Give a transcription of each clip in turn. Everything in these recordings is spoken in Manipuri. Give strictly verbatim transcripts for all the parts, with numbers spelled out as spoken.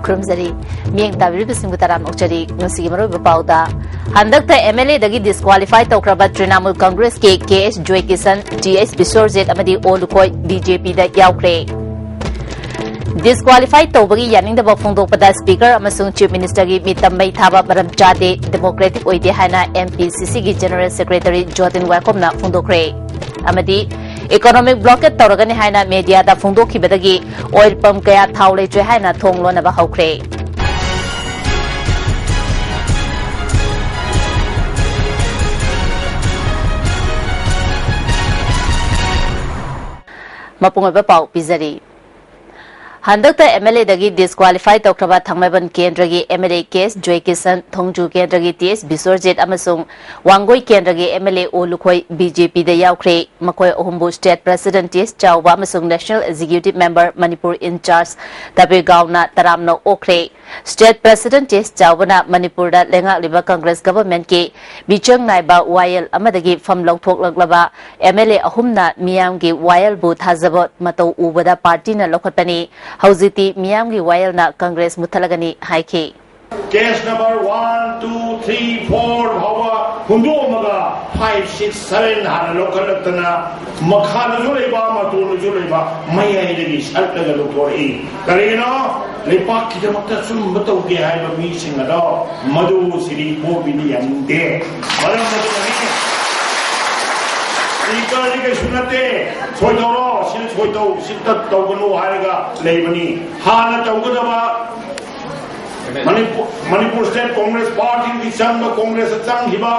ꯈꯨꯔꯨꯝꯖꯔꯤ꯫ ꯃꯤꯠꯌꯦꯡ ꯇꯥꯕꯤꯔꯤꯕꯁꯤꯡꯕꯨ ꯇꯔꯥꯝꯅ ꯑꯣꯛꯆꯔꯤ꯫ ꯉꯁꯤꯒꯤ ꯃꯔꯨꯑꯣꯏꯕ ꯄꯥꯎꯗ, ꯍꯟꯗꯛꯇ MLA ꯗꯒꯤ disqualify ꯇꯧꯈ꯭ꯔꯕ ꯇ꯭ꯔꯤꯅꯥꯃꯨꯜ ꯀꯪꯒ꯭ꯔꯦꯁꯀꯤ ꯀꯦ ꯑꯦꯁ ꯖꯣꯏꯀꯤꯁꯟ, ꯇꯤ ꯑꯦꯁ ꯕꯤꯁ꯭ꯋꯔꯖꯤꯠ ꯑꯃꯗꯤ ꯑꯣ ꯂꯨꯈꯣꯏ BJP ꯗ ꯌꯥꯎꯈ꯭ꯔꯦ꯫ Disqualify ꯇꯧꯕꯒꯤ ꯌꯥꯅꯤꯡꯗꯕ ꯐꯣꯡꯗꯣꯛꯄꯗ Speaker ꯑꯃꯁꯨꯡ Chief Minister ꯒꯤ ꯃꯤꯠꯇ ꯃꯩ ꯊꯥꯕ ꯃꯔꯝ ꯆꯥꯗꯦ, democratic ꯑꯣꯏꯗꯦ ꯍꯥꯏꯅ MPCC ꯒꯤ General Secretary ꯖꯣꯇꯤꯟ ꯋꯥꯏꯈꯣꯝꯅ ꯐꯣꯡꯗꯣꯛꯈ꯭ꯔꯦ꯫ ꯑꯃꯗꯤ economic blockade ꯇꯧꯔꯒꯅꯤ ꯍꯥꯏꯅ media ꯗ ꯐꯣꯡꯗꯣꯛꯈꯤꯕꯗꯒꯤ oil pump ꯀꯌꯥ ꯊꯥꯎ ꯂꯩꯇ꯭ꯔꯦ ꯍꯥꯏꯅ ꯊꯣꯡ ꯂꯣꯟꯅꯕ ꯍꯧꯈ꯭ꯔꯦ꯫ ꯃꯄꯨꯡ ꯑꯣꯏꯕ ꯄꯥꯎ ꯄꯤꯖꯔꯤ꯫ ꯍꯟꯗꯛꯇ MLA ꯗꯒꯤ disqualify ꯇꯧꯈ꯭ꯔꯕ ꯊꯥꯡꯃꯩꯕꯟ ꯀꯦꯟꯗ꯭ꯔꯒꯤ MLA ꯀꯦ ꯑꯦꯁ ꯖꯣꯏꯀꯤꯁꯟ, ꯊꯣꯡꯖꯨ ꯀꯦꯟꯗ꯭ꯔꯒꯤ ꯇꯤ ꯑꯦꯁ ꯕꯤꯁ꯭ꯋꯔꯖꯤꯠ ꯑꯃꯁꯨꯡ ꯋꯥꯡꯒꯣꯏ ꯀꯦꯟꯗ꯭ꯔꯒꯤ MLA ꯑꯣ ꯂꯨꯈꯣꯏ BJP ꯗ ꯌꯥꯎꯈ꯭ꯔꯦ꯫ ꯃꯈꯣꯏ ꯑꯍꯨꯝꯕꯨ State President ꯇꯤ ꯑꯦꯁ ꯆꯥꯎꯕ ꯑꯃꯁꯨꯡ National Executive Member Manipur in charge ꯇꯕꯤꯔ ꯒꯥꯎꯅ ꯇꯔꯥꯝꯅ ꯑꯣꯛꯈ꯭ꯔꯦ꯫ State President ꯇꯤ ꯑꯦꯁ ꯆꯥꯎꯕꯅ ꯃꯅꯤꯄꯨꯔꯗ ꯂꯩꯉꯥꯛꯂꯤꯕ Congress government ꯀꯤ ꯃꯤꯆꯪ ꯅꯥꯏꯕ ꯋꯥꯌꯦꯜ ꯑꯃꯗꯒꯤ ꯐꯝ ꯂꯧꯊꯣꯛꯂꯛꯂꯕ MLA ꯑꯍꯨꯝꯅ ꯃꯤꯌꯥꯝꯒꯤ ꯋꯥꯌꯦꯜꯕꯨ ꯊꯥꯖꯕ ꯃꯇꯧ ꯎꯕꯗ party ꯅ ꯂꯧꯈꯠꯄꯅꯤ꯫ ꯍꯧꯖꯤꯛꯇꯤ ꯃꯤꯌꯥꯝꯒꯤ ꯋꯥꯌꯦꯜꯅ Congress ꯃꯨꯠꯊꯠꯂꯒꯅꯤ ꯍꯥꯏꯈꯤ꯫ Case number one, two, three, four ꯐꯥꯎꯕ ꯍꯨꯟꯗꯣꯛꯑꯝꯃꯒ five, six, seven ꯍꯥꯟꯅ ꯂꯧꯈꯠꯂꯛꯇꯅ ꯃꯈꯥꯗꯁꯨ ꯂꯩꯕ, ꯃꯇꯣꯟꯗꯁꯨ ꯂꯩꯕ, ꯃꯌꯥꯏꯗꯒꯤ ꯁꯠꯂꯒ ꯂꯧꯊꯣꯔꯛꯏ꯫ ꯀꯔꯤꯒꯤꯅꯣ? ꯂꯩꯄꯥꯛꯀꯤꯗꯃꯛꯇ ꯑꯆꯨꯝꯕ ꯇꯧꯒꯦ ꯍꯥꯏꯕ ꯃꯤꯁꯤꯡ ꯑꯗꯣ ꯃꯗꯨ ꯁꯤꯔꯤ ꯐꯣꯔꯕꯤꯅ ꯌꯥꯅꯤꯡꯗꯦ꯫ ꯃꯔꯝ ꯑꯗꯨꯅꯅꯤ꯫ Speaker ꯗꯤ ꯀꯩꯁꯨ ꯅꯠꯇꯦ, ꯁꯣꯏꯇꯧꯔꯣ, ꯁꯤꯗ ꯁꯣꯏꯇꯧ, ꯁꯤꯗ ꯇꯧꯒꯅꯨ ꯍꯥꯏꯔꯒ ꯂꯩꯕꯅꯤ꯫ ꯍꯥꯟꯅ ꯇꯧꯒꯗꯕ Manipur, Manipur State Congress Party ꯒꯤ ꯆꯪꯕ, Congress ꯇ ꯆꯪꯈꯤꯕ,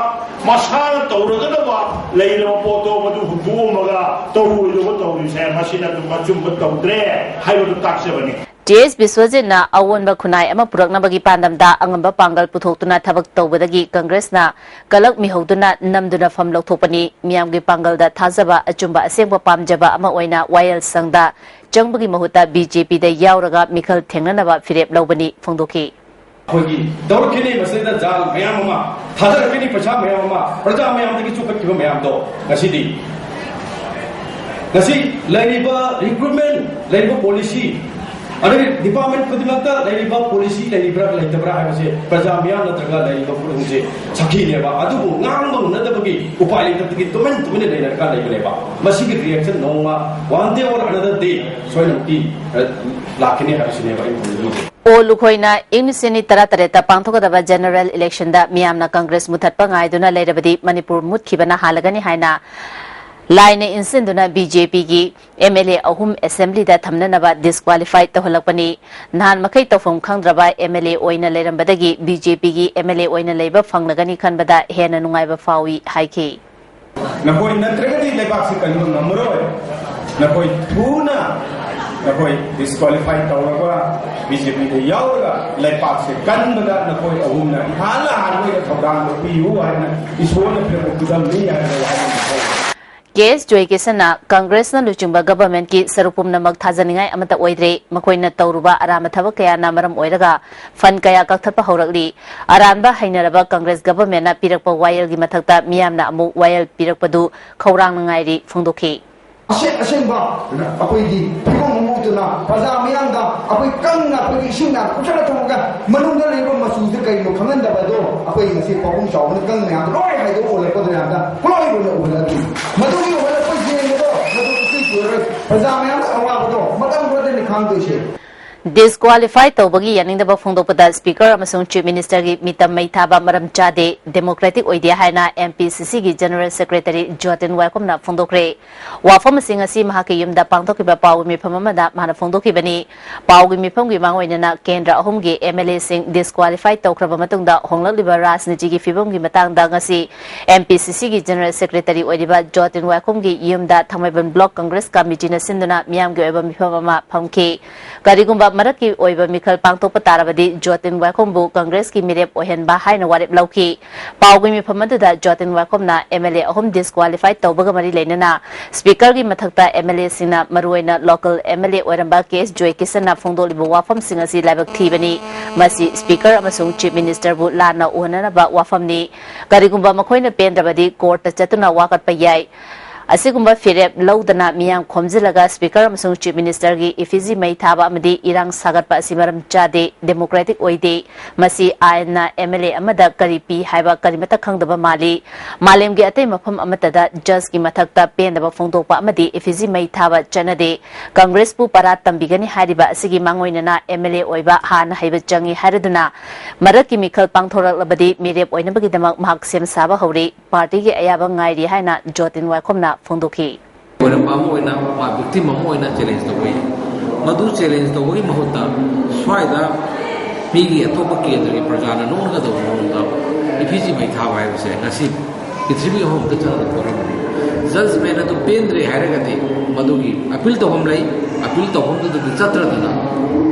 ꯃꯁꯥꯅ ꯇꯧꯔꯒꯗꯕ ꯂꯩꯔꯕ ꯄꯣꯠꯇꯣ ꯃꯗꯨ ꯍꯨꯟꯗꯣꯛꯑꯝꯃꯒ ꯇꯧꯔꯣꯏꯗꯕ ꯇꯧꯔꯤꯁꯦ, ꯃꯁꯤꯅ ꯑꯗꯨꯝ ꯑꯆꯨꯝꯕ ꯇꯧꯗ꯭ꯔꯦ ꯍꯥꯏꯕꯗꯨ ꯇꯥꯛꯆꯕꯅꯤ꯫ ꯇꯤ ꯑꯦꯁ ꯕꯤꯁ꯭ꯋꯖꯤꯠꯅ ꯑꯑꯣꯟꯕ ꯈꯨꯟꯅꯥꯏ ꯑꯃ ꯄꯨꯔꯛꯅꯕꯒꯤ ꯄꯥꯟꯗꯝꯗ ꯑꯉꯝꯕ ꯄꯥꯡꯒꯜ ꯄꯨꯊꯣꯛꯇꯨꯅ ꯊꯕꯛ ꯇꯧꯕꯗꯒꯤ Congress ꯅ ꯀꯂꯛ ꯃꯤꯍꯧꯗꯨꯅ ꯅꯝꯗꯨꯅ ꯐꯝ ꯂꯧꯊꯣꯛꯄꯅꯤ꯫ ꯃꯤꯌꯥꯝꯒꯤ ꯄꯥꯡꯒꯜꯗ ꯊꯥꯖꯕ, ꯑꯆꯨꯝꯕ ꯑꯁꯦꯡꯕ ꯄꯥꯝꯖꯕ ꯑꯃ ꯑꯣꯏꯅ ꯋꯥꯌꯦꯜ ꯁꯪꯗ ꯆꯪꯕꯒꯤ ꯃꯍꯨꯠꯇ BJP ꯗ ꯌꯥꯎꯔꯒ ꯃꯤꯈꯜ ꯊꯦꯡꯅꯅꯕ ꯐꯤꯔꯦꯞ ꯂꯧꯕꯅꯤ ꯐꯣꯡꯗꯣꯛꯈꯤ꯫ ꯑꯩꯈꯣꯏꯒꯤ ꯇꯧꯔꯛꯈꯤꯅꯤ, ꯃꯁꯤꯗ ꯖꯥꯜ ꯃꯌꯥꯝ ꯑꯃ ꯊꯥꯗꯔꯛꯈꯤꯅꯤ, ꯄꯩꯁꯥ ꯃꯌꯥꯝ ꯑꯃ ꯄ꯭ꯔꯖꯥ ꯃꯌꯥꯝꯗꯒꯤ ꯆꯨꯞꯈꯠꯈꯤꯕ ꯃꯌꯥꯝꯗꯣ ꯉꯁꯤꯗꯤ, ꯉꯁꯤ ꯂꯩꯔꯤꯕ recruitment, ꯂꯩꯔꯤꯕ policy, ꯑꯗꯒꯤ ꯗꯤꯄꯥꯔꯠꯃꯦꯟ ꯈꯨꯗꯤꯡꯃꯛꯇ ꯂꯩꯔꯤꯕ ꯄꯣꯂꯤꯁꯤ ꯂꯩꯔꯤꯕ꯭ꯔꯥ ꯂꯩꯇꯕ꯭ꯔꯥ ꯍꯥꯏꯕꯁꯦ ꯄ꯭ꯔꯖꯥ ꯃꯤꯌꯥꯝ ꯅꯠꯇ꯭ꯔꯒ ꯂꯩꯔꯤꯕ ꯈꯨꯂꯪꯁꯦ ꯁꯥꯈꯤꯅꯦꯕ꯫ ꯑꯗꯨꯕꯨ ꯉꯥꯡꯕ ꯉꯝꯅꯗꯕꯒꯤ ꯎꯄꯥꯏ ꯂꯩꯇꯕꯒꯤ ꯇꯨꯃꯤꯟ ꯇꯨꯃꯤꯟꯅ ꯂꯩꯅꯔꯒ ꯂꯩꯕꯅꯦꯕ꯫ ꯃꯁꯤꯒꯤ ꯔꯤꯌꯦꯛꯁꯟ ꯅꯣꯡꯃ, one day or another day, ꯁꯣꯏꯗꯅꯃꯛꯀꯤ ꯂꯥꯛꯀꯅꯤ ꯍꯥꯏꯕꯁꯤꯅꯦꯕ ꯑꯩꯅ ꯍꯥꯏꯅꯤꯡꯉꯤꯁꯦ꯫ ꯑꯣ ꯂꯨꯈꯣꯏꯅ ꯏꯪ ꯂꯤꯁꯤꯡ ꯑꯅꯤ ꯇꯔꯥ ꯇꯔꯦꯠꯇ ꯄꯥꯡꯊꯣꯛꯀꯗꯕ ꯖꯦꯅꯔꯦꯜ ꯏꯂꯦꯛꯁꯟꯗ ꯃꯤꯌꯥꯝꯅ ꯀꯪꯒ꯭ꯔꯦꯁ ꯃꯨꯊꯠꯄ ꯉꯥꯏꯗꯨꯅ ꯂꯩꯔꯕꯗꯤ ꯃꯅꯤꯄꯨꯔ ꯃꯨꯠꯈꯤꯕꯅ ꯍꯥꯜꯂꯒꯅꯤ ꯍꯥꯏꯅ ꯂꯥꯏꯅ ꯏꯟꯁꯤꯟꯗꯨꯅ ꯕꯤ ꯖꯦ ꯄꯤꯒꯤ ꯑꯦꯝ ꯑꯦꯜ ꯑꯦ ꯑꯍꯨꯝ ꯑꯦꯁꯦꯝꯕ꯭ꯂꯤꯗ ꯊꯝꯅꯅꯕ ꯗꯤꯁꯀ꯭ꯋꯥꯂꯤꯐꯥꯏ ꯇꯧꯍꯜꯂꯛꯄꯅꯤ꯫ ꯅꯍꯥꯟ ꯃꯈꯩ ꯇꯧꯐꯝ ꯈꯪꯗ꯭ꯔꯕ ꯑꯦꯝ ꯑꯦꯜ ꯑꯦ ꯑꯣꯏꯅ ꯂꯩꯔꯝꯕꯗꯒꯤ ꯕꯤ ꯖꯦ ꯄꯤꯒꯤ ꯑꯦꯝ ꯑꯦꯜ ꯑꯦ ꯑꯣꯏꯅ ꯂꯩꯕ ꯐꯪꯂꯒꯅꯤ ꯈꯟꯕꯗ ꯍꯦꯟꯅ ꯅꯨꯡꯉꯥꯏꯕ ꯐꯥꯎꯏ ꯍꯥꯏꯈꯤ꯫ ꯅꯈꯣꯏ ꯅꯠꯇ꯭ꯔꯒꯗꯤ ꯂꯩꯕꯥꯛꯁꯤ ꯀꯟꯕ ꯉꯝꯃꯔꯣꯏ꯫ ꯅꯈꯣꯏ ꯊꯨꯅ ꯅꯈꯣꯏ ꯗꯤꯁꯀ꯭ꯋꯥꯂꯤꯐꯥꯏ ꯇꯧꯔꯒ ꯕꯤ ꯖꯦ ꯄꯤꯗ ꯌꯥꯎꯔꯒ ꯂꯩꯕꯥꯛꯁꯦ ꯀꯟꯕꯗ ꯅꯈꯣꯏ ꯑꯍꯨꯝꯅ ꯏꯍꯥꯟ ꯍꯥꯟꯕ ꯊꯧꯗꯥꯡ ꯂꯧꯕꯤꯌꯨ ꯍꯥꯏꯅ ꯏꯁꯣꯔꯅ ꯄꯤꯔꯛꯄ ꯈꯨꯗꯝꯅꯤ ꯍꯥꯏꯅ ꯑꯩ ꯍꯥꯏꯅꯤꯡꯉꯤ꯫ ꯀꯦ ꯑꯦꯁ ꯖꯣꯏꯀꯤꯁꯟꯅ ꯀꯪꯒ꯭ꯔꯦꯁꯅ ꯂꯨꯆꯤꯡꯕ ꯒꯕꯔꯃꯦꯟꯠꯀꯤ ꯁꯔꯨꯛ ꯄꯨꯝꯅꯃꯛ ꯊꯥꯖꯅꯤꯡꯉꯥꯏ ꯑꯃꯠꯇ ꯑꯣꯏꯗ꯭ꯔꯦ꯫ ꯃꯈꯣꯏꯅ ꯇꯧꯔꯨꯕ ꯑꯔꯥꯟꯕ ꯊꯕꯛ ꯀꯌꯥꯅ ꯃꯔꯝ ꯑꯣꯏꯔꯒ ꯐꯟꯗ ꯀꯌꯥ ꯀꯛꯊꯠꯄ ꯍꯧꯔꯛꯂꯤ꯫ ꯑꯔꯥꯟꯕ ꯍꯩꯅꯔꯕ ꯀꯪꯒ꯭ꯔꯦꯁ ꯒꯕꯔꯃꯦꯟꯠꯅ ꯄꯤꯔꯛꯄ ꯋꯥꯌꯦꯜꯒꯤ ꯃꯊꯛꯇ ꯃꯤꯌꯥꯝꯅ ꯑꯃꯨꯛ ꯋꯥꯌꯦꯜ ꯄꯤꯔꯛꯄꯗꯨ ꯈꯧꯔꯥꯡꯅꯉꯥꯏꯔꯤ ꯐꯣꯡꯗꯣꯛꯈꯤ꯫ ꯑꯁꯦꯡ ꯑꯁꯦꯡꯕ ꯑꯩꯈꯣꯏꯒꯤ ꯐꯤꯕꯝ ꯑꯃ ꯎꯠꯇꯨꯅ ꯄ꯭ꯔꯖꯥ ꯃꯤꯌꯥꯝꯗ ꯑꯩꯈꯣꯏ ꯀꯪꯅ ꯑꯩꯈꯣꯏꯒꯤ ꯏꯁꯤꯡ ꯃꯌꯥꯝ ꯄꯨꯁꯜꯂ ꯊꯝꯃꯒ ꯃꯅꯨꯡꯗ ꯂꯩꯔꯤꯕ ꯃꯆꯨꯁꯦ ꯀꯩꯅꯣ ꯈꯪꯍꯟꯗꯕ ꯑꯗꯣ ꯑꯩꯈꯣꯏ ꯉꯁꯤ ꯄꯥꯎꯈꯨꯝ ꯆꯥꯎꯕꯅ ꯀꯪ ꯃꯌꯥꯝꯗꯣ ꯂꯣꯏ ꯍꯥꯏꯗꯣꯛꯑ ꯎꯍꯜꯂꯛꯄ ꯃꯌꯥꯝꯗ ꯄꯨꯂꯣꯏ ꯑꯣꯏꯅ ꯎꯍꯜꯂꯛꯑꯗꯤ ꯃꯗꯨꯒꯤ ꯎꯍꯜꯂꯛꯄ ꯌꯦꯡꯕꯗꯣ ꯃꯗꯨ ꯏꯀꯨꯏ ꯀꯨꯏꯔꯔꯣꯏ꯫ ꯄ꯭ꯔꯖꯥ ꯃꯌꯥꯝꯒꯤ ꯑꯋꯥꯕꯗꯣ ꯃꯇꯝ ꯈꯔꯗꯅꯤ ꯈꯥꯡꯗꯣꯏꯁꯦ꯫ ꯗꯤꯁꯀ꯭ꯋꯥꯂꯤꯐꯥꯏ ꯇꯧꯕꯒꯤ ꯌꯥꯅꯤꯡꯗꯕ ꯐꯣꯡꯗꯣꯛꯄꯗ ꯁ꯭ꯄꯤꯀꯔ ꯑꯃꯁꯨꯡ ꯆꯤꯐ ꯃꯤꯅꯤꯁꯇꯔꯒꯤ ꯃꯤꯇꯝ ꯃꯩ ꯊꯥꯕ ꯃꯔꯝ ꯆꯥꯗꯦ, ꯗꯦꯃꯣꯀ꯭ꯔꯦꯇꯤꯛ ꯑꯣꯏꯗꯦ ꯍꯥꯏꯅ ꯑꯦꯝ ꯄꯤ ꯁꯤ ꯁꯤꯒꯤ ꯖꯦꯅꯔꯦꯜ ꯁꯦꯀ꯭ꯔꯦꯇꯔꯤ ꯖꯣꯇꯤꯟ ꯋꯥꯏꯈꯣꯝꯅ ꯐꯣꯡꯗꯣꯛꯈ꯭ꯔꯦ꯫ ꯋꯥꯐꯝ ꯑꯁꯤ ꯉꯁꯤ ꯃꯍꯥꯛꯀꯤ ꯌꯨꯝꯗ ꯄꯥꯡꯊꯣꯛꯈꯤꯕ ꯄꯥꯎꯒꯤ ꯃꯤꯐꯝ ꯑꯃꯗ ꯃꯥꯅ ꯐꯣꯡꯗꯣꯛꯈꯤꯕꯅꯤ꯫ ꯄꯥꯎꯒꯤ ꯃꯤꯐꯝꯒꯤ ꯃꯥꯡꯑꯣꯏꯅꯅ ꯀꯦꯟꯗ꯭ꯔ ꯑꯍꯨꯝꯒꯤ ꯑꯦꯝ ꯑꯦꯜ ꯑꯦꯁꯤꯡ ꯗꯤꯁꯀ꯭ꯋꯥꯂꯤꯐꯥꯏ ꯇꯧꯈ꯭ꯔꯕ ꯃꯇꯨꯡꯗ ꯍꯣꯡꯂꯛꯂꯤꯕ ꯔꯥꯖꯅꯤꯇꯤꯒꯤ ꯐꯤꯕꯝꯒꯤ ꯃꯇꯥꯡꯗ ꯉꯁꯤ ꯑꯦꯝ ꯄꯤ ꯁꯤ ꯁꯤꯒꯤ ꯖꯦꯅꯔꯦꯜ ꯁꯦꯀ꯭ꯔꯦꯇꯔꯤ ꯑꯣꯏꯔꯤꯕ ꯖꯣꯇꯤꯟ ꯋꯥꯏꯈꯣꯝꯒꯤ ꯌꯨꯝꯗ ꯊꯥꯡꯃꯩꯕꯟ ꯕ꯭ꯂꯣꯛ ꯀꯪꯒ꯭ꯔꯦꯁ ꯀꯃꯤꯇꯤꯅ ꯁꯤꯟꯗꯨꯅ ꯃꯤꯌꯥꯝꯒꯤ ꯑꯣꯏꯕ ꯃꯤꯐꯝ ꯑꯃ ꯐꯝꯈꯤ꯫ ꯀꯔꯤꯒꯨꯝꯕ ꯃꯔꯛꯀꯤ ꯑꯣꯏꯕ ꯃꯤꯈꯜ ꯄꯥꯡꯊꯣꯛꯄ ꯇꯥꯔꯕꯗꯤ ꯖꯣꯇꯤꯟ ꯋꯥꯏꯈꯣꯝꯕꯨ ꯀꯪꯒ꯭ꯔꯦꯁꯀꯤ ꯃꯤꯔꯦꯞ ꯑꯣꯏꯍꯟꯕ ꯍꯥꯏꯅ ꯋꯥꯔꯦꯞ ꯂꯧꯈꯤ꯫ ꯄꯥꯎꯒꯤ ꯃꯤꯐꯝ ꯑꯗꯨꯗ ꯖꯣꯇꯤꯟ ꯋꯥꯏꯈꯣꯝꯅ ꯑꯦꯝ ꯑꯦꯜ ꯑꯦ ꯑꯍꯨꯝ ꯗꯤꯁꯀ꯭ꯋꯥꯂꯤꯐꯥꯏ ꯇꯧꯕꯒ ꯃꯔꯤ ꯂꯩꯅꯅ ꯁ꯭ꯄꯤꯀꯔꯒꯤ ꯃꯊꯛꯇ ꯑꯦꯝ ꯑꯦꯜ ꯑꯦꯁꯤꯡꯅ ꯃꯔꯨꯑꯣꯏꯅ ꯂꯣꯀꯦꯜ ꯑꯦꯝ ꯑꯦꯜ ꯑꯦ ꯑꯣꯏꯔꯝꯕ ꯀꯦ ꯑꯦꯁ ꯖꯣꯏꯀꯤꯁꯟꯅ ꯐꯣꯡꯗꯣꯛꯂꯤꯕ ꯋꯥꯐꯝꯁꯤꯡ ꯑꯁꯤ ꯂꯥꯏꯕꯛ ꯊꯤꯕꯅꯤ꯫ ꯃꯁꯤ ꯁ꯭ꯄꯤꯀꯔ ꯑꯃꯁꯨꯡ ꯆꯤꯐ ꯃꯤꯅꯤꯁꯇꯔꯕꯨ ꯂꯥꯟꯅ ꯎꯍꯟꯅꯅꯕ ꯋꯥꯐꯝꯅꯤ꯫ ꯀꯔꯤꯒꯨꯝꯕ ꯃꯈꯣꯏꯅ ꯄꯦꯟꯗ꯭ꯔꯕꯗꯤ ꯀꯣꯔꯠꯇ ꯆꯠꯇꯨꯅ ꯋꯥꯀꯠꯄ ꯌꯥꯏ꯫ ꯑꯁꯤꯒꯨꯝꯕ ꯐꯤꯔꯦꯞ ꯂꯧꯗꯅ ꯃꯤꯌꯥꯝ ꯈꯣꯝꯖꯤꯜꯂꯒ Speaker ꯑꯃꯁꯨꯡ Chief Minister ꯒꯤ effigy ꯃꯩ ꯊꯥꯕ ꯑꯃꯗꯤ ꯏꯔꯥꯡ ꯁꯥꯒꯠꯄ ꯑꯁꯤ ꯃꯔꯝ ꯆꯥꯗꯦ, democratic ꯑꯣꯏꯗꯦ꯫ ꯃꯁꯤ ꯑꯥꯏꯟꯅ M L A ꯑꯃꯗ ꯀꯔꯤ ꯄꯤ ꯍꯥꯏꯕ ꯀꯔꯤꯃꯠꯇ ꯈꯪꯗꯕ ꯃꯥꯜꯂꯤ꯫ ꯃꯥꯂꯦꯝꯒꯤ ꯑꯇꯩ ꯃꯐꯝ ꯑꯃꯠꯇꯗ judge ꯀꯤ ꯃꯊꯛꯇ ꯄꯦꯟꯗꯕ ꯐꯣꯡꯗꯣꯛꯄ ꯑꯃꯗꯤ effigy ꯃꯩ ꯊꯥꯕ ꯆꯠꯅꯗꯦ꯫ Congress ꯄꯨ ꯄꯔꯥ ꯇꯝꯕꯤꯒꯅꯤ ꯍꯥꯏꯔꯤꯕ ꯑꯁꯤꯒꯤ ꯃꯥꯡꯑꯣꯏꯅꯅ M L A ꯑꯣꯏꯕ ꯍꯥꯟꯅ ꯍꯩꯕ ꯆꯪꯏ ꯍꯥꯏꯔꯗꯨꯅ ꯃꯔꯛꯀꯤ ꯃꯤꯈꯜ ꯄꯥꯡꯊꯣꯔꯛꯂꯕꯗꯤ ꯃꯤꯔꯦꯞ ꯑꯣꯏꯅꯕꯒꯤꯗꯃꯛ ꯃꯍꯥꯛ ꯁꯦꯝ ꯁꯥꯕ ꯍꯧꯔꯤ꯫ Party ꯒꯤ ꯑꯌꯥꯕ ꯉꯥꯏꯔꯤ ꯍꯥꯏꯅ ꯖꯣꯇꯤꯟ ꯋꯥꯏꯈꯣꯝꯅ ꯐꯣꯡꯗꯣꯛꯈꯤ꯫ ꯑꯣꯏꯔꯝꯕ ꯑꯃ ꯑꯣꯏꯅ, ꯃꯥ victim ꯑꯃ ꯑꯣꯏꯅ challenge ꯇꯧꯕ ꯌꯥꯏ꯫ ꯃꯗꯨ challenge ꯇꯧꯕꯒꯤ ꯃꯍꯨꯠꯇ ꯁ꯭ꯋꯥꯏꯗ ꯃꯤꯒꯤ ꯑꯇꯣꯞꯄ ꯀꯦꯟꯗ꯭ꯔꯒꯤ ꯄ꯭ꯔꯖꯥꯅ ꯅꯣꯛꯅꯒꯗꯧꯕ ꯃꯑꯣꯡꯗ effigy ꯃꯩ ꯊꯥꯕ ꯍꯥꯏꯕꯁꯦ ꯉꯁꯤ ꯄ꯭ꯔꯤꯊꯤꯕꯤ ꯑꯃꯃꯝꯗ ꯆꯠꯅꯕ ꯄꯣꯠ ꯑꯃꯅꯤ꯫ Judgment ꯑꯗꯨ ꯄꯦꯟꯗ꯭ꯔꯦ ꯍꯥꯏꯔꯒꯗꯤ ꯃꯗꯨꯒꯤ appeal ꯇꯧꯐꯝ ꯂꯩ, appeal ꯇꯧꯐꯝꯗꯨꯗꯗꯤ ꯆꯠꯇ꯭ꯔꯗꯅ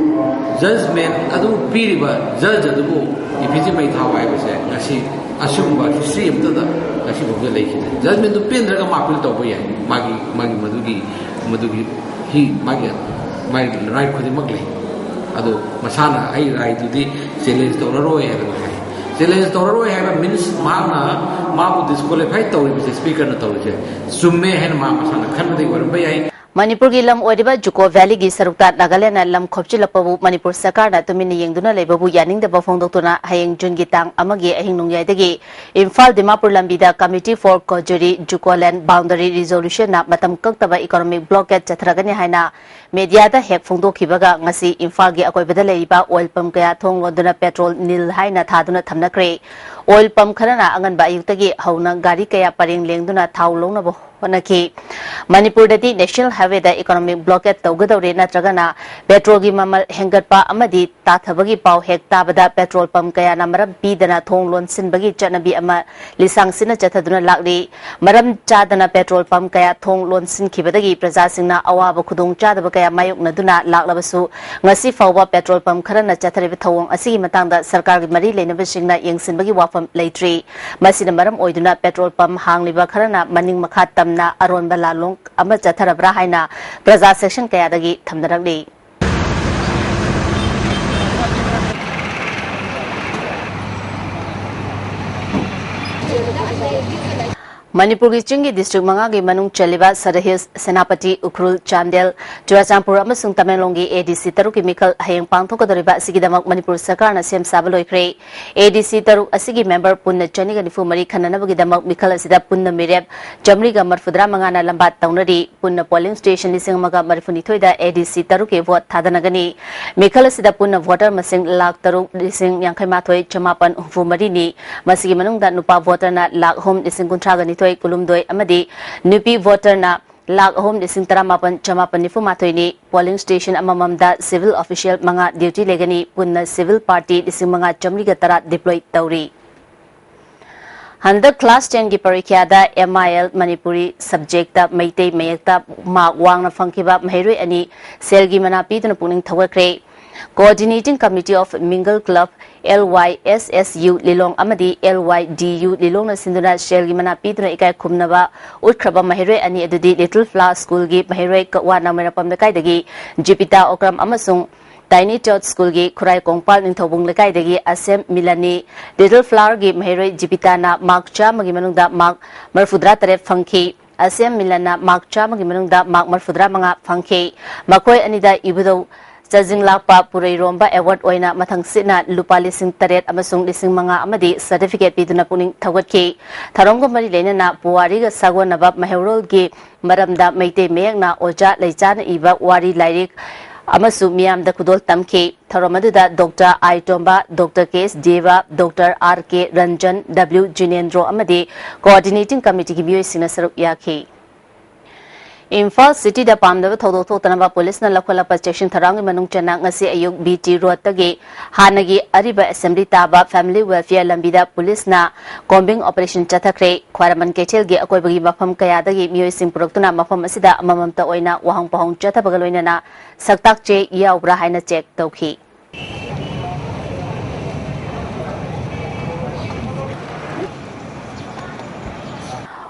judgment ꯑꯗꯨ ꯄꯤꯔꯤꯕ judge ꯑꯗꯨꯕꯨ effigy ꯃꯩ ꯊꯥꯕ ꯍꯥꯏꯕꯁꯦ ꯉꯁꯤ ꯑꯁꯤꯒꯨꯝꯕ history ꯑꯃꯠꯇꯗ ꯉꯁꯤꯐꯥꯎꯗ ꯂꯩꯈꯤꯗꯦ꯫ Judgment ꯗꯨ ꯄꯦꯟꯗ꯭ꯔꯒ ꯃꯥ appeal ꯇꯧꯕ ꯌꯥꯏ, ꯃꯥꯒꯤ, ꯃꯥꯒꯤ ꯃꯗꯨꯒꯤ, ꯃꯗꯨꯒꯤ ꯍꯤ, ꯃꯥꯒꯤ, ꯃꯥꯒꯤ right ꯈꯨꯗꯤꯡꯃꯛ ꯂꯩ꯫ ꯑꯗꯣ ꯃꯁꯥꯅ ꯑꯩ right ꯇꯨꯗꯤ challenge ꯇꯧꯔꯔꯣꯏ ꯍꯥꯏꯕꯗꯨ ꯍꯥꯏ꯫ Challenge ꯇꯧꯔꯔꯣꯏ ꯍꯥꯏꯕ means ꯃꯍꯥꯛꯅ ꯃꯥꯕꯨ disqualify ꯇꯧꯔꯤꯕꯁꯦ, Speaker ꯅ ꯇꯧꯔꯤꯁꯦ ꯆꯨꯝꯃꯦ ꯍꯥꯏꯅ ꯃꯥ ꯃꯁꯥꯅ ꯈꯟꯕꯗꯒꯤ ꯑꯣꯏꯔꯝꯕ ꯌꯥꯏ꯫ ꯃꯅꯤꯄꯨꯔꯒꯤ ꯂꯝ ꯑꯣꯏꯔꯤꯕ ꯖꯨꯀꯣ ꯚꯦꯂꯤꯒꯤ ꯁꯔꯨꯛꯇ ꯅꯥꯒꯥꯂꯦꯟꯗꯅ ꯂꯝ ꯈꯣꯞꯆꯤꯜꯂꯛꯄꯕꯨ ꯃꯅꯤꯄꯨꯔ ꯁꯔꯀꯥꯔꯅ ꯇꯨꯃꯤꯟꯅ ꯌꯦꯡꯗꯨꯅ ꯂꯩꯕꯕꯨ ꯌꯥꯅꯤꯡꯗꯕ ꯐꯣꯡꯗꯣꯛꯇꯨꯅ ꯍꯌꯦꯡ ꯖꯨꯟꯒꯤ ꯇꯥꯡ ꯑꯃꯒꯤ ꯑꯍꯤꯡ ꯅꯣꯡꯌꯥꯏꯗꯒꯤ ꯏꯝꯐꯥꯜ ꯗꯤꯃꯥꯄꯨꯔ ꯂꯝꯕꯤꯗ Committee for Kojuri Jukoland Boundary Resolution ꯅ ꯃꯇꯝ ꯀꯛꯇꯕ economic blockade ꯆꯠꯊꯔꯒꯅꯤ ꯍꯥꯏꯅ media ꯗ ꯍꯦꯛ ꯐꯣꯡꯗꯣꯛꯈꯤꯕꯒ ꯉꯁꯤ ꯏꯝꯐꯥꯜꯒꯤ ꯑꯀꯣꯏꯕꯗ ꯂꯩꯔꯤꯕ oil pump ꯀꯌꯥ ꯊꯣꯡ ꯂꯣꯟꯗꯨꯅ petrol nil ꯍꯥꯏꯅ ꯊꯥꯗꯨꯅ ꯊꯝꯅꯈ꯭ꯔꯦ꯫ Oil pump ꯈꯔꯅ ꯑꯉꯟꯕ ꯑꯌꯨꯛꯇꯒꯤ ꯍꯧꯅ ꯒꯥꯔꯤ ꯀꯌꯥ ꯄꯔꯦꯡ ꯂꯦꯡꯗꯨꯅ ꯊꯥꯎ ꯂꯧꯅꯕ ꯍꯣꯠꯅꯈꯤ꯫ ꯃꯅꯤꯄꯨꯔꯗꯗꯤ National Highway ꯗ economic blockade ꯇꯧꯒꯗꯧꯔꯦ ꯅꯠꯇ꯭ꯔꯒꯅ petrol ꯒꯤ ꯃꯃꯜ ꯍꯦꯟꯒꯠꯄ ꯑꯃꯗꯤ ꯇꯥꯊꯕꯒꯤ ꯄꯥꯎ ꯍꯦꯛ ꯇꯥꯕꯗ petrol pump ꯀꯌꯥꯅ ꯃꯔꯝ ꯄꯤꯗꯅ ꯊꯣꯡ ꯂꯣꯟꯁꯤꯟꯕꯒꯤ ꯆꯠꯅꯕꯤ ꯑꯃ ꯂꯤꯁꯥꯡ ꯁꯤꯠꯅ ꯆꯠꯊꯗꯨꯅ ꯂꯥꯛꯂꯤ꯫ ꯃꯔꯝ ꯆꯥꯗꯅ petrol pump ꯀꯌꯥ ꯊꯣꯡ ꯂꯣꯟꯁꯤꯟꯈꯤꯕꯗꯒꯤ ꯄ꯭ꯔꯖꯥꯁꯤꯡꯅ ꯑꯋꯥꯕ ꯈꯨꯗꯣꯡꯆꯥꯗꯕ ꯀꯌꯥ ꯃꯥꯌꯣꯛꯅꯗꯨꯅ ꯂꯥꯛꯂꯕꯁꯨ, ꯉꯁꯤ ꯐꯥꯎꯕ petrol pump ꯈꯔꯅ ꯆꯠꯊꯔꯤꯕ ꯊꯧꯑꯣꯡ ꯑꯁꯤꯒꯤ ꯃꯇꯥꯡꯗ ꯁꯔꯀꯥꯔꯒꯤ ꯃꯔꯤ ꯂꯩꯅꯕꯁꯤꯡꯅ ꯌꯦꯡꯁꯤꯟꯕꯒꯤ ꯋꯥꯐꯝ ꯂꯩꯇ꯭ꯔꯤ꯫ ꯃꯁꯤꯅ ꯃꯔꯝ ꯑꯣꯏꯗꯨꯅ petrol pump ꯍꯥꯡꯂꯤꯕ ꯈꯔꯅ ꯃꯅꯤꯡ ꯃꯈꯥ ꯇꯝꯅ ꯑꯔꯣꯟꯕ ꯂꯥꯂꯣꯡ ꯑꯃ ꯆꯠꯊꯔꯕ꯭ꯔꯥ ꯍꯥꯏꯅ ꯄ꯭ꯔꯖꯥ section ꯀꯌꯥꯗꯒꯤ ꯊꯝꯅꯔꯛꯂꯤ꯫ ꯃꯅꯤꯄꯨꯔꯒꯤ ꯆꯤꯡꯒꯤ ꯗꯤꯁꯇ꯭ꯔꯤꯛ ꯃꯉꯥꯒꯤ ꯃꯅꯨꯡ ꯆꯜꯂꯤꯕ ꯁꯔꯍꯤꯜꯁ, ꯁꯦꯅꯥꯄꯇꯤ, ꯎꯈ꯭ꯔꯨꯜ, ꯆꯥꯟꯗꯦꯜ, ꯆꯨꯔꯥꯆꯥꯟꯄꯨꯔ ꯑꯃꯁꯨꯡ ꯇꯃꯦꯡꯂꯣꯡꯒꯤ ꯑꯦ ꯗꯤ ꯁꯤ ꯇꯔꯨꯛꯀꯤ ꯃꯤꯈꯜ ꯍꯌꯦꯡ ꯄꯥꯡꯊꯣꯛꯀꯗꯧꯔꯤꯕ ꯑꯁꯤꯒꯤꯗꯃꯛ ꯃꯅꯤꯄꯨꯔ ꯁꯔꯀꯥꯔꯅ ꯁꯦꯝ ꯁꯥꯕ ꯂꯣꯏꯈ꯭ꯔꯦ꯫ ꯑꯦ ꯗꯤ ꯁꯤ ꯇꯔꯨꯛ ꯑꯁꯤꯒꯤ ꯃꯦꯝꯕꯔ ꯄꯨꯟꯅ ꯆꯅꯤꯒ ꯅꯤꯐꯨ ꯃꯔꯤ ꯈꯟꯅꯅꯕꯒꯤꯗꯃꯛ ꯃꯤꯈꯜ ꯑꯁꯤꯗ ꯄꯨꯟꯅ ꯃꯤꯔꯦꯞ ꯆꯥꯃꯔꯤꯒ ꯃꯔꯤꯐꯨꯇꯔꯥ ꯃꯉꯥꯅ ꯂꯝꯕꯥ ꯇꯧꯅꯔꯤ꯫ ꯄꯨꯟꯅ ꯄꯣꯂꯤꯡ ꯁ꯭ꯇꯦꯁꯟ ꯂꯤꯁꯤꯡ ꯑꯃꯒ ꯃꯔꯤꯐꯨꯅꯤꯊꯣꯏꯗ ꯑꯦ ꯗꯤ ꯁꯤ ꯇꯔꯨꯛꯀꯤ ꯚꯣꯠ ꯊꯥꯗꯅꯒꯅꯤ꯫ ꯃꯤꯈꯜ ꯑꯁꯤꯗ ꯄꯨꯟꯅ ꯚꯣꯇꯔ ꯃꯁꯤꯡ ꯂꯥꯈ ꯇꯔꯨꯛ ꯂꯤꯁꯤꯡ ꯌꯥꯡꯈꯩ ꯃꯥꯊꯣꯏ ꯆꯃꯥꯄꯟ ꯍꯨꯝꯐꯨ ꯃꯔꯤꯅꯤ꯫ ꯃꯁꯤꯒꯤ ꯃꯅꯨꯡꯗ ꯅꯨꯄꯥ ꯚꯣꯇꯔꯅ ꯂꯥꯈ ꯑꯍꯨꯝ ꯂꯤꯁꯤꯡ ꯀꯨꯟꯊ꯭ꯔꯥꯒ ꯅꯤꯊꯣꯏ ꯀꯨꯟꯍꯨꯝꯗꯣꯏ ꯑꯃꯗꯤ ꯅꯨꯄꯤ ꯚꯣꯇꯔꯅ ꯂꯥꯈ ꯑꯍꯨꯝ ꯂꯤꯁꯤꯡ ꯇꯔꯥꯃꯥꯄꯟ ꯆꯃꯥꯄꯟ ꯅꯤꯐꯨ ꯃꯥꯊꯣꯏꯅꯤ꯫ ꯄꯣꯂꯤꯡ ꯁ꯭ꯇꯦꯁꯟ ꯑꯃꯃꯝꯗ ꯁꯤꯚꯤꯜ ꯑꯣꯐꯤꯁꯤꯌꯦꯜ ꯃꯉꯥ ꯗ꯭ꯌꯨꯇꯤ ꯂꯩꯒꯅꯤ꯫ ꯄꯨꯟꯅ ꯁꯤꯚꯤꯜ ꯄꯥꯔꯇꯤ ꯂꯤꯁꯤꯡ ꯃꯉꯥ ꯆꯥꯃꯔꯤꯒ ꯇꯔꯥ ꯗꯤꯄ꯭ꯂꯣꯏ ꯇꯧꯔꯤ꯫ ꯍꯟꯗꯛ ꯀ꯭ꯂꯥꯁ ꯇꯦꯟꯒꯤ ꯄꯔꯤꯈ꯭ꯌꯥꯗ M I L Manipuri subject ꯃꯩꯇꯩ ꯃꯌꯦꯛꯇ ꯃꯥꯔꯛ ꯋꯥꯡꯅ ꯐꯪꯈꯤꯕ ꯃꯍꯩꯔꯣꯏ ꯑꯅꯤ ꯁꯦꯜꯒꯤ ꯃꯅꯥ ꯄꯤꯗꯨꯅ ꯄꯨꯛꯅꯤꯡ ꯊꯧꯒꯠꯈ꯭ꯔꯦ꯫ Coordinating Committee of Mingle Club, L Y S S U ꯂꯤꯂꯣꯡ ꯑꯃꯗꯤ L Y D U ꯂꯤꯂꯣꯡꯅ ꯁꯤꯟꯗꯨꯅ ꯁꯦꯜꯒꯤ ꯃꯅꯥ ꯄꯤꯗꯨꯅ ꯏꯀꯥꯏ ꯈꯨꯝꯅꯕ ꯎꯠꯈ꯭ꯔꯕ ꯃꯍꯩꯔꯣꯏ ꯑꯅꯤ ꯑꯗꯨꯗꯤ Little Flower ꯁ꯭ꯀꯨꯜꯒꯤ ꯃꯍꯩꯔꯣꯏ ꯀꯛꯋꯥ ꯅꯥꯎꯃꯩꯔꯥꯛꯄꯝ ꯂꯩꯀꯥꯏꯗꯒꯤ ꯖꯤꯄꯤꯇꯥ ꯑꯣꯀ꯭ꯔꯝ ꯑꯃꯁꯨꯡ Tiny Tot ꯁ꯭ꯀꯨꯜꯒꯤ ꯈꯨꯔꯥꯏ ꯀꯣꯡꯄꯥꯜ ꯅꯤꯡꯊꯧꯕꯨꯡ ꯂꯩꯀꯥꯏꯗꯒꯤ ꯑꯁꯦꯝ ꯃꯤꯂꯟꯅꯤ꯫ Little Flowerꯒꯤ ꯃꯍꯩꯔꯣꯏ ꯖꯤꯄꯤꯇꯥꯅ ꯃꯥꯔꯛ ꯆꯥꯝꯃꯒꯤ ꯃꯅꯨꯡꯗ ꯃꯥꯔꯛ ꯃꯔꯤꯐꯨꯇꯔꯥ ꯇꯔꯦꯠ ꯐꯪꯈꯤ꯫ ꯑꯁꯦꯝ ꯃꯤꯂꯟꯅ ꯃꯥꯔꯛ ꯆꯥꯝꯃꯒꯤ ꯃꯅꯨꯡꯗ ꯃꯥꯔꯛ ꯃꯔꯤꯐꯨꯇꯔꯥ ꯃꯉꯥ ꯐꯪꯈꯤ꯫ ꯃꯈꯣꯏ ꯑꯅꯤꯗ ꯏꯕꯨꯙꯧ ꯆꯥꯖꯤꯡꯂꯥꯛꯄ ꯄꯨꯔꯩꯔꯣꯝꯕ ꯑꯦꯋꯥꯔꯗ ꯑꯣꯏꯅ ꯃꯊꯪꯁꯤꯠꯅ ꯂꯨꯄꯥ ꯂꯤꯁꯤꯡ ꯇꯔꯦꯠ ꯑꯃꯁꯨꯡ ꯂꯤꯁꯤꯡ ꯃꯉꯥ ꯑꯃꯗꯤ ꯁꯔꯇꯤꯐꯤꯀꯦꯠ ꯄꯤꯗꯨꯅ ꯄꯨꯛꯅꯤꯡ ꯊꯧꯒꯠꯈꯤ꯫ ꯊꯧꯔꯝꯒ ꯃꯔꯤ ꯂꯩꯅꯅ ꯄꯨꯋꯥꯔꯤꯒ ꯁꯥꯒꯣꯟꯅꯕ ꯃꯩꯍꯧꯔꯣꯜꯒꯤ ꯃꯔꯝꯗ ꯃꯩꯇꯩ ꯃꯌꯦꯛꯅ ꯑꯣꯖꯥ ꯂꯩꯆꯥꯅ ꯏꯕ ꯋꯥꯔꯤ ꯂꯥꯏꯔꯤꯛ ꯑꯃꯁꯨ ꯃꯤꯌꯥꯝꯗ ꯈꯨꯗꯣꯜ ꯇꯝꯈꯤ꯫ ꯊꯧꯔꯝ ꯑꯗꯨꯗ ꯗꯣꯛꯇꯔ ꯑꯥꯏ ꯇꯣꯝꯕ, ꯗꯣꯛꯇꯔ ꯀꯦ ꯑꯦꯁ ꯗꯦꯕ, ꯗꯣꯛꯇꯔ ꯑꯥꯔ ꯀꯦ ꯔꯟꯖꯟ, ꯗꯕ꯭ꯂꯤꯎ ꯖꯤꯅꯦꯟꯗ꯭ꯔꯣ ꯑꯃꯗꯤ Coordinating Committeeꯒꯤ ꯃꯤꯑꯣꯏꯁꯤꯡꯅ ꯁꯔꯨꯛ ꯌꯥꯈꯤ꯫ ꯏꯝꯐꯥꯜ ꯁꯤꯇꯤꯗ ꯄꯥꯝꯗꯕ ꯊꯧꯗꯣꯛ ꯊꯣꯛꯇꯅꯕ ꯄꯨꯂꯤꯁꯅ ꯂꯧꯈꯠꯂꯛꯄ ꯆꯦꯛꯁꯤꯟ ꯊꯧꯔꯥꯡꯒꯤ ꯃꯅꯨꯡ ꯆꯟꯅ ꯉꯁꯤ ꯑꯌꯨꯛ ꯕꯤ ꯇꯤ ꯔꯣꯗꯇꯒꯤ ꯍꯥꯟꯅꯒꯤ ꯑꯔꯤꯕ ꯑꯦꯁꯦꯝꯕ꯭ꯂꯤ ꯇꯥꯕ ꯐꯦꯃꯤꯂꯤ ꯋꯦꯜꯐꯤꯌꯔ ꯂꯝꯕꯤꯗ ꯄꯨꯂꯤꯁꯅ ꯀꯣꯝꯕꯤꯡ ꯑꯣꯄꯔꯦꯁꯟ ꯆꯠꯊꯈ꯭ꯔꯦ꯫ ꯈ꯭ꯋꯥꯏꯔꯝꯕꯟ ꯀꯩꯊꯦꯜꯒꯤ ꯑꯀꯣꯏꯕꯒꯤ ꯃꯐꯝ ꯀꯌꯥꯗꯒꯤ ꯃꯤꯑꯣꯏꯁꯤꯡ ꯄꯨꯔꯛꯇꯨꯅ ꯃꯐꯝ ꯑꯁꯤꯗ ꯑꯃꯃꯝꯇ ꯑꯣꯏꯅ ꯋꯥꯍꯪ ꯄꯥꯎꯍꯪ ꯆꯠꯊꯕꯒ ꯂꯣꯏꯅꯅ ꯁꯛꯇꯥꯛ ꯆꯦ ꯌꯥꯎꯕ꯭ꯔꯥ ꯍꯥꯏꯅ ꯆꯦꯛ ꯇꯧꯈꯤ꯫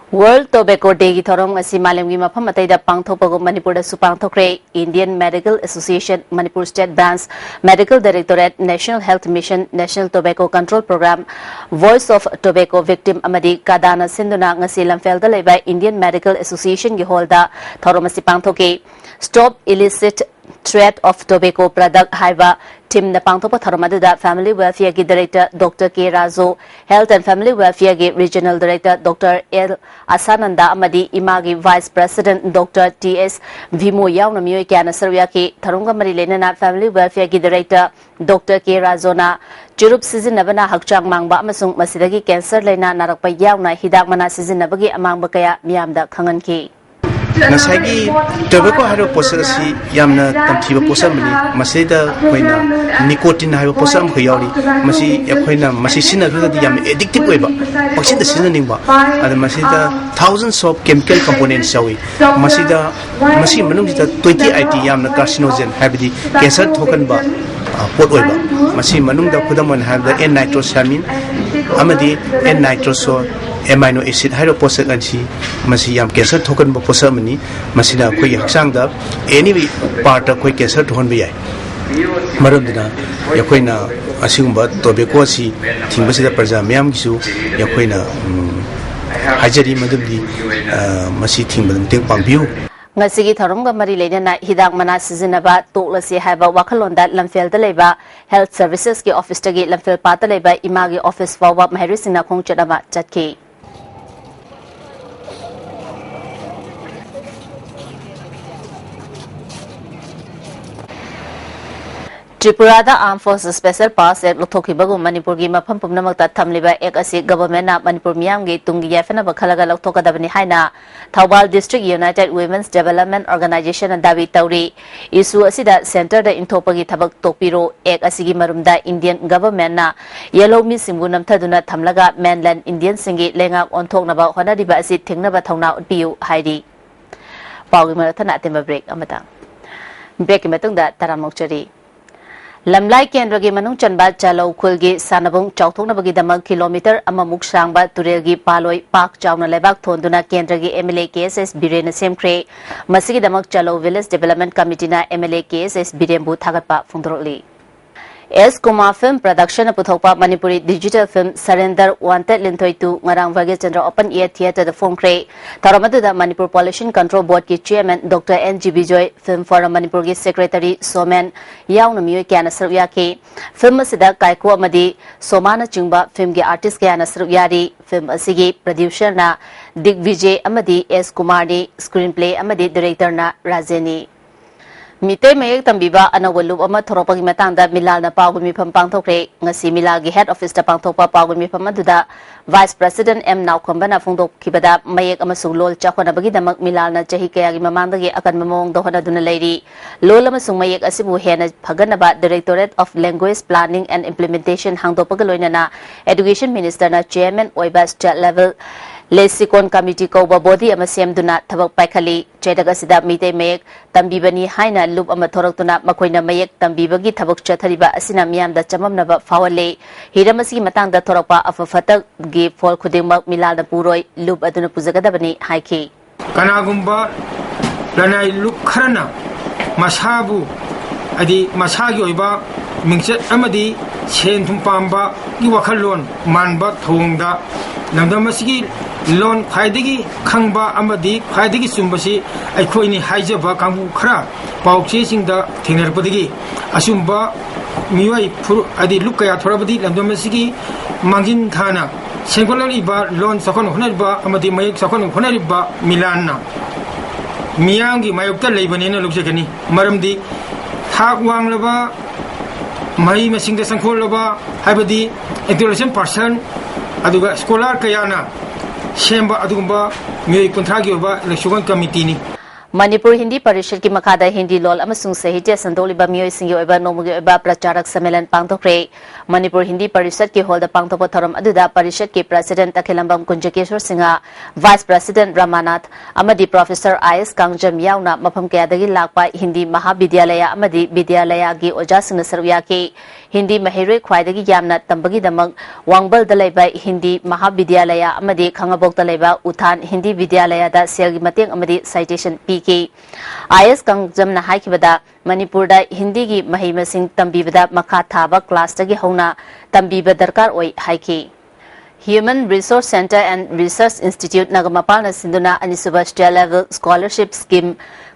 World Tobacco Day ꯒꯤ ꯊꯧꯔꯝ ꯉꯁꯤ ꯃꯥꯂꯦꯝꯒꯤ ꯃꯐꯝ ꯑꯇꯩꯗ ꯄꯥꯡꯊꯣꯛꯄꯒꯨꯝ ꯃꯅꯤꯄꯨꯔꯗꯁꯨ ꯄꯥꯡꯊꯣꯛꯈ꯭ꯔꯦ꯫ Indian Medical Association, Manipur State Branch, Medical Directorate, National Health Mission, National Tobacco Control Program, Voice of Tobacco Victim ꯑꯃꯗꯤ ꯀꯥꯗꯥꯅ ꯁꯤꯟꯗꯨꯅ ꯉꯁꯤ ꯂꯝꯐꯦꯜꯗ ꯂꯩꯕ Indian Medical Association ꯒꯤ ꯍꯣꯜꯗ ꯊꯧꯔꯝ ꯑꯁꯤ ꯄꯥꯡꯊꯣꯛꯈꯤ꯫ Stop Illicit Trade of Tobacco Product ꯍꯥꯏꯕ ꯊꯤꯝꯅ ꯄꯥꯡꯊꯣꯛꯄ ꯊꯧꯔꯝ ꯑꯗꯨꯗ Family Welfare ꯒꯤ Director Doctor K Raju, Health and Family Welfare ꯒꯤ Regional Director Doctor L ꯑꯁꯥꯅꯟꯗ ꯑꯃꯗꯤ ꯏꯃꯥꯒꯤ Vice President Doctor T S ꯚꯤꯃꯣ ꯌꯥꯎꯅ ꯃꯤꯑꯣꯏ ꯀꯌꯥꯅ ꯁꯔꯨꯛ ꯌꯥꯈꯤ꯫ ꯊꯧꯔꯝꯒ ꯃꯔꯤ ꯂꯩꯅꯅ Family Welfare ꯒꯤ Director Doctor K ꯔꯥꯖꯨꯅ ꯆꯨꯔꯨꯞ ꯁꯤꯖꯤꯟꯅꯕꯅ ꯍꯛꯆꯥꯡ ꯃꯥꯡꯕ ꯑꯃꯁꯨꯡ ꯃꯁꯤꯗꯒꯤ cancer ꯂꯥꯏꯅꯥ ꯅꯥꯔꯛꯄ ꯌꯥꯎꯅ ꯍꯤꯗꯥꯛ ꯃꯅꯥ ꯁꯤꯖꯤꯟꯅꯕꯒꯤ ꯑꯃꯥꯡꯕ ꯀꯌꯥ ꯃꯤꯌꯥꯝꯗ ꯈꯪꯍꯟꯈꯤ꯫ ꯉꯁꯥꯏꯒꯤ tobacco ꯍꯥꯏꯔꯤꯕ ꯄꯣꯠꯁꯛ ꯑꯁꯤ ꯌꯥꯝꯅ ꯇꯝꯊꯤꯕ ꯄꯣꯠꯁꯛ ꯑꯃꯅꯤ꯫ ꯃꯁꯤꯗ ꯑꯩꯈꯣꯏꯅ nicotine ꯍꯥꯏꯕ ꯄꯣꯠꯁꯛ ꯑꯃꯈꯛ ꯌꯥꯎꯔꯤ꯫ ꯃꯁꯤ ꯑꯩꯈꯣꯏꯅ ꯃꯁꯤ ꯁꯤꯖꯤꯟꯅꯈ꯭ꯔꯒꯗꯤ ꯌꯥꯝꯅ addictive ꯑꯣꯏꯕ, ꯄꯪꯁꯤꯟꯗ ꯁꯤꯖꯤꯟꯅꯅꯤꯡꯕ꯫ ꯑꯗ ꯃꯁꯤꯗ thousands of chemical components ꯌꯥꯎꯏ꯫ ꯃꯁꯤꯗ, ꯃꯁꯤꯒꯤ ꯃꯅꯨꯡꯁꯤꯗ twenty item ꯌꯥꯝꯅ carcinogen ꯍꯥꯏꯕꯗꯤ cancer ꯊꯣꯛꯍꯟꯕ, ꯑ, ꯄꯣꯠ ꯑꯣꯏꯕ꯫ ꯃꯁꯤ ꯃꯅꯨꯡꯗ ꯈꯨꯗꯝ ꯑꯣꯏꯅ ꯍꯥꯏꯔꯕꯗ N nitrosamine ꯑꯃꯗꯤ N nitrosol amino acid ꯍꯥꯏꯔꯤꯕ ꯄꯣꯠꯁꯛ ꯑꯁꯤ, ꯃꯁꯤ ꯌꯥꯝ cancer ꯊꯣꯛꯍꯟꯕ ꯄꯣꯠꯁꯛ ꯑꯃꯅꯤ꯫ ꯃꯁꯤꯅ ꯑꯩꯈꯣꯏꯒꯤ ꯍꯛꯆꯥꯡꯗ any part ꯑꯩꯈꯣꯏ cancer ꯊꯣꯛꯍꯟꯕ ꯌꯥꯏ꯫ ꯃꯔꯝ ꯑꯗꯨꯅ ꯑꯩꯈꯣꯏꯅ ꯑꯁꯤꯒꯨꯝꯕ tobacco ꯑꯁꯤ ꯊꯤꯡꯕꯁꯤꯗ ꯄ꯭ꯔꯖꯥ ꯃꯤꯌꯥꯝꯒꯤꯁꯨ ꯑꯩꯈꯣꯏꯅ, ꯎꯝ, ꯍꯥꯏꯖꯔꯤ ꯃꯗꯨꯗꯤ, ꯑ, ꯃꯁꯤ ꯊꯤꯡꯕꯗ ꯃꯇꯦꯡ ꯄꯥꯡꯕꯤꯌꯨ꯫ ꯉꯁꯤꯒꯤ ꯊꯧꯔꯝꯒ ꯃꯔꯤ ꯂꯩꯅꯅ ꯍꯤꯗꯥꯛ ꯃꯅꯥ ꯁꯤꯖꯤꯟꯅꯕ ꯇꯣꯛꯂꯁꯤ ꯍꯥꯏꯕ ꯋꯥꯈꯜꯂꯣꯟꯗ ꯂꯝꯐꯦꯜꯗ ꯂꯩꯕ Health Services ꯀꯤ office ꯇꯒꯤ ꯂꯝꯐꯦꯜ ꯄꯥꯠꯇ ꯂꯩꯕ ꯏꯃꯥꯒꯤ office ꯐꯥꯎꯕ ꯃꯍꯩꯔꯣꯏꯁꯤꯡꯅ ꯈꯣꯡꯆꯠ ꯑꯃ ꯆꯠꯈꯤ꯫ ꯇ꯭ꯔꯤꯄꯨꯔꯥꯗ Armed Forces Special Powers Act ꯂꯧꯊꯣꯛꯈꯤꯕꯒꯨꯝ ꯃꯅꯤꯄꯨꯔꯒꯤ ꯃꯐꯝ ꯄꯨꯝꯅꯃꯛꯇ ꯊꯝꯂꯤꯕ act ꯑꯁꯤ government ꯅ ꯃꯅꯤꯄꯨꯔ ꯃꯤꯌꯥꯝꯒꯤ ꯇꯨꯡꯒꯤ ꯌꯥꯏꯐꯅꯕ ꯈꯜꯂꯒ ꯂꯧꯊꯣꯛꯀꯗꯕꯅꯤ ꯍꯥꯏꯅ Thoubal District United Women's Development Organization ꯅ ꯗꯥꯕꯤ ꯇꯧꯔꯤ꯫ Issue ꯑꯁꯤꯗ centre ꯗ ꯏꯟꯊꯣꯛꯄꯒꯤ ꯊꯕꯛ ꯇꯣꯛꯄꯤꯔꯣ꯫ Act ꯑꯁꯤꯒꯤ ꯃꯔꯨꯝꯗ Indian government ꯅ ꯌꯦꯜꯍꯧꯃꯤꯁꯤꯡꯕꯨ ꯅꯝꯊꯗꯨꯅ ꯊꯝꯂꯒ mainland Indian ꯁꯤꯡꯒꯤ ꯂꯩꯉꯥꯛ ꯑꯣꯟꯊꯣꯛꯅꯕ ꯍꯣꯠꯅꯔꯤꯕ ꯑꯁꯤ ꯊꯤꯡꯅꯕ ꯊꯧꯅꯥ ꯎꯠꯄꯤꯌꯨ ꯍꯥꯏꯔꯤ꯫ ꯄꯥꯎꯒꯤ ꯃꯔꯛ ꯊꯠꯅ ꯑꯇꯦꯟꯕ break ꯑꯃꯇꯪ꯫ Break ꯀꯤ ꯃꯇꯨꯡꯗ ꯇꯔꯥꯝꯅ ꯑꯣꯛꯆꯔꯤ꯫ ꯂꯝꯂꯥꯏ ꯀꯦꯟꯗ꯭ꯔꯒꯤ ꯃꯅꯨꯡ ꯆꯟꯕ ꯆꯥꯂꯧ ꯈꯨꯜꯒꯤ ꯁꯥꯟꯅꯕꯨꯡ ꯆꯥꯎꯊꯣꯛꯅꯕꯒꯤꯗꯃꯛ ꯀꯤꯂꯣꯃꯤꯇꯔ ꯑꯃꯃꯨꯛ ꯁꯥꯡꯕ ꯇꯨꯔꯦꯜꯒꯤ ꯄꯥꯂꯣꯏ ꯄꯥꯛ ꯆꯥꯎꯅ ꯂꯩꯕꯥꯛ ꯊꯣꯟꯗꯨꯅ ꯀꯦꯟꯗ꯭ꯔꯒꯤ M L A K S ꯑꯦꯁ ꯕꯤꯔꯦꯟꯅ ꯁꯦꯝꯈ꯭ꯔꯦ꯫ ꯃꯁꯤꯒꯤꯗꯃꯛ ꯆꯥꯂꯧ ꯚꯤꯂꯦꯖ ꯗꯤꯚꯦꯂꯞꯃꯦꯟ ꯀꯃꯤꯇꯤꯅ M L A K S S ꯕꯤꯔꯦꯟꯕꯨ ꯊꯥꯒꯠꯄ ꯐꯣꯡꯗꯣꯔꯛꯂꯤ꯫ ꯑꯦꯁ ꯀꯨꯃꯥꯔ ꯐꯤꯜꯝ ꯄ꯭ꯔꯗꯛꯁꯟꯅ ꯄꯨꯊꯣꯛꯄ Manipuri digital film surrender wanted Linthoi two ꯉꯔꯥꯡ ꯚꯥꯒ꯭ꯌꯆꯟꯗ꯭ꯔ ꯑꯣꯄꯟ ꯑꯦꯌꯔ ꯊꯤꯌꯦꯇꯔꯗ ꯐꯣꯡꯈ꯭ꯔꯦ꯫ ꯊꯧꯔꯝ ꯑꯗꯨꯗ ꯃꯅꯤꯄꯨꯔ ꯄꯣꯂꯨꯁꯟ ꯀꯟꯇ꯭ꯔꯣꯜ ꯕꯣꯔꯗꯀꯤ chairman doctor N G Bijoy, film forum ꯃꯅꯤꯄꯨꯔꯒꯤ ꯁꯦꯀ꯭ꯔꯦꯇꯔꯤ ꯁꯣꯃꯦꯟ ꯌꯥꯎꯅ ꯃꯤꯑꯣꯏ ꯀꯌꯥꯅ ꯁꯔꯨꯛ ꯌꯥꯈꯤ꯫ ꯐꯤꯜꯝ ꯑꯁꯤꯗ ꯀꯥꯏꯀꯣ ꯑꯃꯗꯤ ꯁꯣꯃꯥꯅꯆꯤꯡꯕ ꯐꯤꯜꯝꯒꯤ ꯑꯥꯔꯇꯤꯁ ꯀꯌꯥꯅ ꯁꯔꯨꯛ ꯌꯥꯔꯤ꯫ ꯐꯤꯜꯝ ꯑꯁꯤꯒꯤ ꯄ꯭ꯔꯗ꯭ꯌꯨꯁꯔꯅ ꯗꯤꯒꯕꯤꯖꯦ ꯑꯃꯗꯤ ꯑꯦꯁ ꯀꯨꯃꯥꯔꯅꯤ꯫ ꯁ꯭ꯀ꯭ꯔꯤꯟ ꯄ꯭ꯂꯦ ꯑꯃꯗꯤ ꯗꯤꯔꯦꯛꯇꯔꯅ ꯔꯥꯖꯦꯟꯅꯤ꯫ ꯃꯤꯇꯩ ꯃꯌꯦꯛ ꯇꯝꯕꯤꯕ ꯑꯅꯧꯕ ꯂꯨꯞ ꯑꯃ ꯊꯣꯔꯛꯄꯒꯤ ꯃꯇꯥꯡꯗ ꯃꯤꯂꯥꯜꯅ ꯄꯥꯎꯒꯤ ꯃꯤꯐꯝ ꯄꯥꯡꯊꯣꯛꯈ꯭ꯔꯦ꯫ ꯉꯁꯤ ꯃꯤꯂꯥꯜꯒꯤ ꯍꯦꯗ ꯑꯣꯐꯤꯁꯇ ꯄꯥꯡꯊꯣꯛꯄ ꯄꯥꯎꯒꯤ ꯃꯤꯐꯝ ꯑꯗꯨꯗ ꯚꯥꯏꯁ ꯄ꯭ꯔꯁꯤꯗꯦꯟꯠ ꯑꯦꯝ ꯅꯥꯎꯈꯝꯕꯅ ꯐꯣꯡꯗꯣꯛꯈꯤꯕꯗ, ꯃꯌꯦꯛ ꯑꯃꯁꯨꯡ ꯂꯣꯜ ꯆꯥꯎꯈꯠꯅꯕꯒꯤꯗꯃꯛ ꯃꯤꯂꯥꯜꯅ ꯆꯍꯤ ꯀꯌꯥꯒꯤ ꯃꯃꯥꯡꯗꯒꯤ ꯑꯀꯟꯕ ꯃꯑꯣꯡꯗ ꯍꯣꯠꯅꯗꯨꯅ ꯂꯩꯔꯤ꯫ ꯂꯣꯜ ꯑꯃꯁꯨꯡ ꯃꯌꯦꯛ ꯑꯁꯤꯕꯨ ꯍꯦꯟꯅ ꯐꯒꯠꯅꯕ Directorate of Language Planning and Implementation ꯍꯥꯡꯗꯣꯛꯄꯒ ꯂꯣꯏꯅꯅ Education Ministerꯅ chairman ꯑꯣꯏꯕ State Level Lexicon Committee ꯀꯧꯕ body ꯑꯃ ꯁꯦꯝꯗꯨꯅ ꯊꯕꯛ ꯄꯥꯏꯈꯠꯂꯤ꯫ ꯆꯩꯔꯛ ꯑꯁꯤꯗ ꯃꯤꯇꯩ ꯃꯌꯦꯛ ꯇꯝꯕꯤꯕꯅꯤ ꯍꯥꯏꯅ ꯂꯨꯞ ꯑꯃ ꯊꯣꯔꯛꯇꯨꯅ ꯃꯈꯣꯏꯅ ꯃꯌꯦꯛ ꯇꯝꯕꯤꯕꯒꯤ ꯊꯕꯛ ꯆꯠꯊꯔꯤꯕ ꯑꯁꯤꯅ ꯃꯤꯌꯥꯝꯗ ꯆꯃꯝꯅꯕ ꯐꯥꯎꯍꯜꯂꯤ꯫ ꯍꯤꯔꯝ ꯑꯁꯤꯒꯤ ꯃꯇꯥꯡꯗ ꯊꯣꯔꯛꯄ ꯑꯐ ꯐꯠꯇꯒꯤ ꯐꯣꯜ ꯈꯨꯗꯤꯡꯃꯛ ꯃꯤꯂꯥꯜꯅ ꯄꯨꯔꯣꯏ, ꯂꯨꯞ ꯑꯗꯨꯅ ꯄꯨꯖꯒꯗꯕꯅꯤ ꯍꯥꯏꯈꯤ꯫ ꯀꯅꯥꯒꯨꯝꯕ ꯂꯅꯥꯏ ꯂꯨꯞ ꯈꯔꯅ ꯃꯁꯥꯕꯨ, ꯍꯥꯏꯗꯤ ꯃꯁꯥꯒꯤ ꯑꯣꯏꯕ ꯃꯤꯡꯆꯠ ꯑꯃꯗꯤ ꯁꯦꯟ ꯊꯨꯝ ꯄꯥꯝꯕꯒꯤ ꯋꯥꯈꯜꯂꯣꯟ ꯃꯥꯟꯕ ꯊꯧꯑꯣꯡꯗ ꯂꯝꯗꯝ ꯑꯁꯤꯒꯤ ꯂꯣꯟ ꯈ꯭ꯋꯥꯏꯗꯒꯤ ꯈꯪꯕ ꯑꯃꯗꯤ ꯈ꯭ꯋꯥꯏꯗꯒꯤ ꯆꯨꯝꯕꯁꯤ ꯑꯩꯈꯣꯏꯅꯤ ꯍꯥꯏꯖꯕ ꯀꯥꯡꯕꯨ ꯈꯔ ꯄꯥꯎ ꯆꯦꯁꯤꯡꯗ ꯊꯦꯡꯅꯔꯛꯄꯗꯒꯤ ꯑꯆꯨꯝꯕ ꯃꯤꯑꯣꯏ ꯐꯨꯔꯨ-, ꯍꯥꯏꯗꯤ ꯂꯨꯞ ꯀꯌꯥ ꯊꯣꯔꯛꯄꯗꯤ ꯂꯝꯗꯝ ꯑꯁꯤꯒꯤ ꯃꯥꯡꯖꯤꯟ ꯊꯥꯅ ꯁꯦꯝꯒꯠꯂꯛꯂꯤꯕ ꯂꯣꯟ ꯆꯥꯎꯈꯠꯅ ꯍꯣꯠꯅꯔꯤꯕ ꯑꯃꯗꯤ ꯃꯌꯦꯛ ꯆꯥꯎꯈꯠꯅ ꯍꯣꯠꯅꯔꯤꯕ ꯃꯤꯂꯥꯟꯅ ꯃꯤꯌꯥꯝꯒꯤ ꯃꯥꯌꯣꯛꯇ ꯂꯩꯕꯅꯦꯅ ꯂꯧꯖꯒꯅꯤ꯫ ꯃꯔꯝꯗꯤ ꯊꯥꯛ ꯋꯥꯡꯂꯕ ꯃꯍꯩ ꯃꯁꯤꯡꯗ ꯆꯪꯈꯣꯜꯂꯕ, ꯍꯥꯏꯕꯗꯤ intelligent person, ꯑꯗꯨꯒ scholar ꯀꯌꯥꯅ ꯁꯦꯝꯕ ꯑꯗꯨꯒꯨꯝꯕ ꯃꯤꯑꯣꯏ ꯀꯨꯟꯊ꯭ꯔꯥꯒꯤ ꯑꯣꯏꯕ ꯂꯦꯛꯁꯤꯀꯣꯟ ꯀꯃꯤꯇꯤꯅꯤ꯫ ꯃꯅꯤꯄꯨꯔ ꯍꯤꯟꯗꯤ ꯄꯔꯤꯁꯠꯀꯤ ꯃꯈꯥꯗ ꯍꯤꯟꯗꯤ ꯂꯣꯜ ꯑꯃꯁꯨꯡ ꯁꯥꯍꯤꯇ꯭ꯌ ꯁꯟꯗꯣꯛꯂꯤꯕ ꯃꯤꯑꯣꯏꯁꯤꯡꯒꯤ ꯑꯣꯏꯕ ꯅꯣꯡꯃꯒꯤ ꯑꯣꯏꯕ ꯄ꯭ꯔꯆꯥꯔꯛ ꯁꯝꯃꯦꯂꯟ ꯄꯥꯡꯊꯣꯛꯈ꯭ꯔꯦ꯫ ꯃꯅꯤꯄꯨꯔ ꯍꯤꯟꯗꯤ ꯄꯔꯤꯁꯠꯀꯤ ꯍꯣꯜꯗ ꯄꯥꯡꯊꯣꯛꯄ ꯊꯧꯔꯝ ꯑꯗꯨꯗ ꯄꯔꯤꯁꯠꯀꯤ ꯄ꯭ꯔꯁꯤꯗꯦꯟꯠ ꯇꯈꯦꯂꯝꯕꯝ ꯀꯨꯟꯖꯀꯦꯁꯣꯔ ꯁꯤꯡꯍ, ꯚꯥꯏꯁ ꯄ꯭ꯔꯁꯤꯗꯦꯟꯠ ꯔꯃꯥꯅꯥꯊ ꯑꯃꯗꯤ ꯄ꯭ꯔꯣꯐꯦꯁꯔ ꯑꯥꯏ ꯑꯦꯁ ꯀꯥꯡꯖꯝ ꯌꯥꯎꯅ ꯃꯐꯝ ꯀꯌꯥꯗꯒꯤ ꯂꯥꯛꯄ ꯍꯤꯟꯗꯤ ꯃꯍꯥꯕꯤꯗ꯭ꯌꯥꯂꯌ ꯑꯃꯗꯤ ꯕꯤꯗ꯭ꯌꯥꯂꯌꯒꯤ ꯑꯣꯖꯥꯁꯤꯡꯅ ꯁꯔꯨꯛ ꯌꯥꯈꯤ꯫ ꯍꯤꯟꯗꯤ ꯃꯍꯩꯔꯣꯏ ꯈ꯭ꯋꯥꯏꯗꯒꯤ ꯌꯥꯝꯅ ꯇꯝꯕꯒꯤꯗꯃꯛ ꯋꯥꯡꯕꯜꯗ ꯂꯩꯕ ꯍꯤꯟꯗꯤ ꯃꯍꯥꯕꯤꯗ꯭ꯌꯥꯂꯌ ꯑꯃꯗꯤ ꯈꯥꯉꯕꯣꯛꯇ ꯂꯩꯕ ꯎꯊꯥꯟ ꯍꯤꯟꯗꯤ ꯕꯤꯗ꯭ꯌꯥꯂꯌꯗ ꯁꯦꯜꯒꯤ ꯃꯇꯦꯡ ꯑꯃꯗꯤ ꯁꯥꯏꯇꯦꯁꯟ ꯄꯤꯈꯤ꯫ ꯑꯥꯏ ꯑꯦꯁ ꯀꯥꯡꯖꯝꯅ ꯍꯥꯏꯈꯤꯕꯗ, ꯃꯅꯤꯄꯨꯔꯗ ꯍꯤꯟꯗꯤꯒꯤ ꯃꯍꯩ ꯃꯁꯤꯡ ꯇꯝꯕꯤꯕꯗ ꯃꯈꯥ ꯊꯥꯕ ꯀ꯭ꯂꯥꯁꯇꯒꯤ ꯍꯧꯅ ꯇꯝꯕꯤꯕ ꯗꯔꯀꯥꯔ ꯑꯣꯏ ꯍꯥꯏꯈꯤ꯫ Human Resource Centre and Research Institute ꯅꯒꯃꯄꯥꯜꯅ ꯁꯤꯟꯗꯨꯅ ꯑꯅꯤꯁꯨꯕ State Level Scholarship Scheme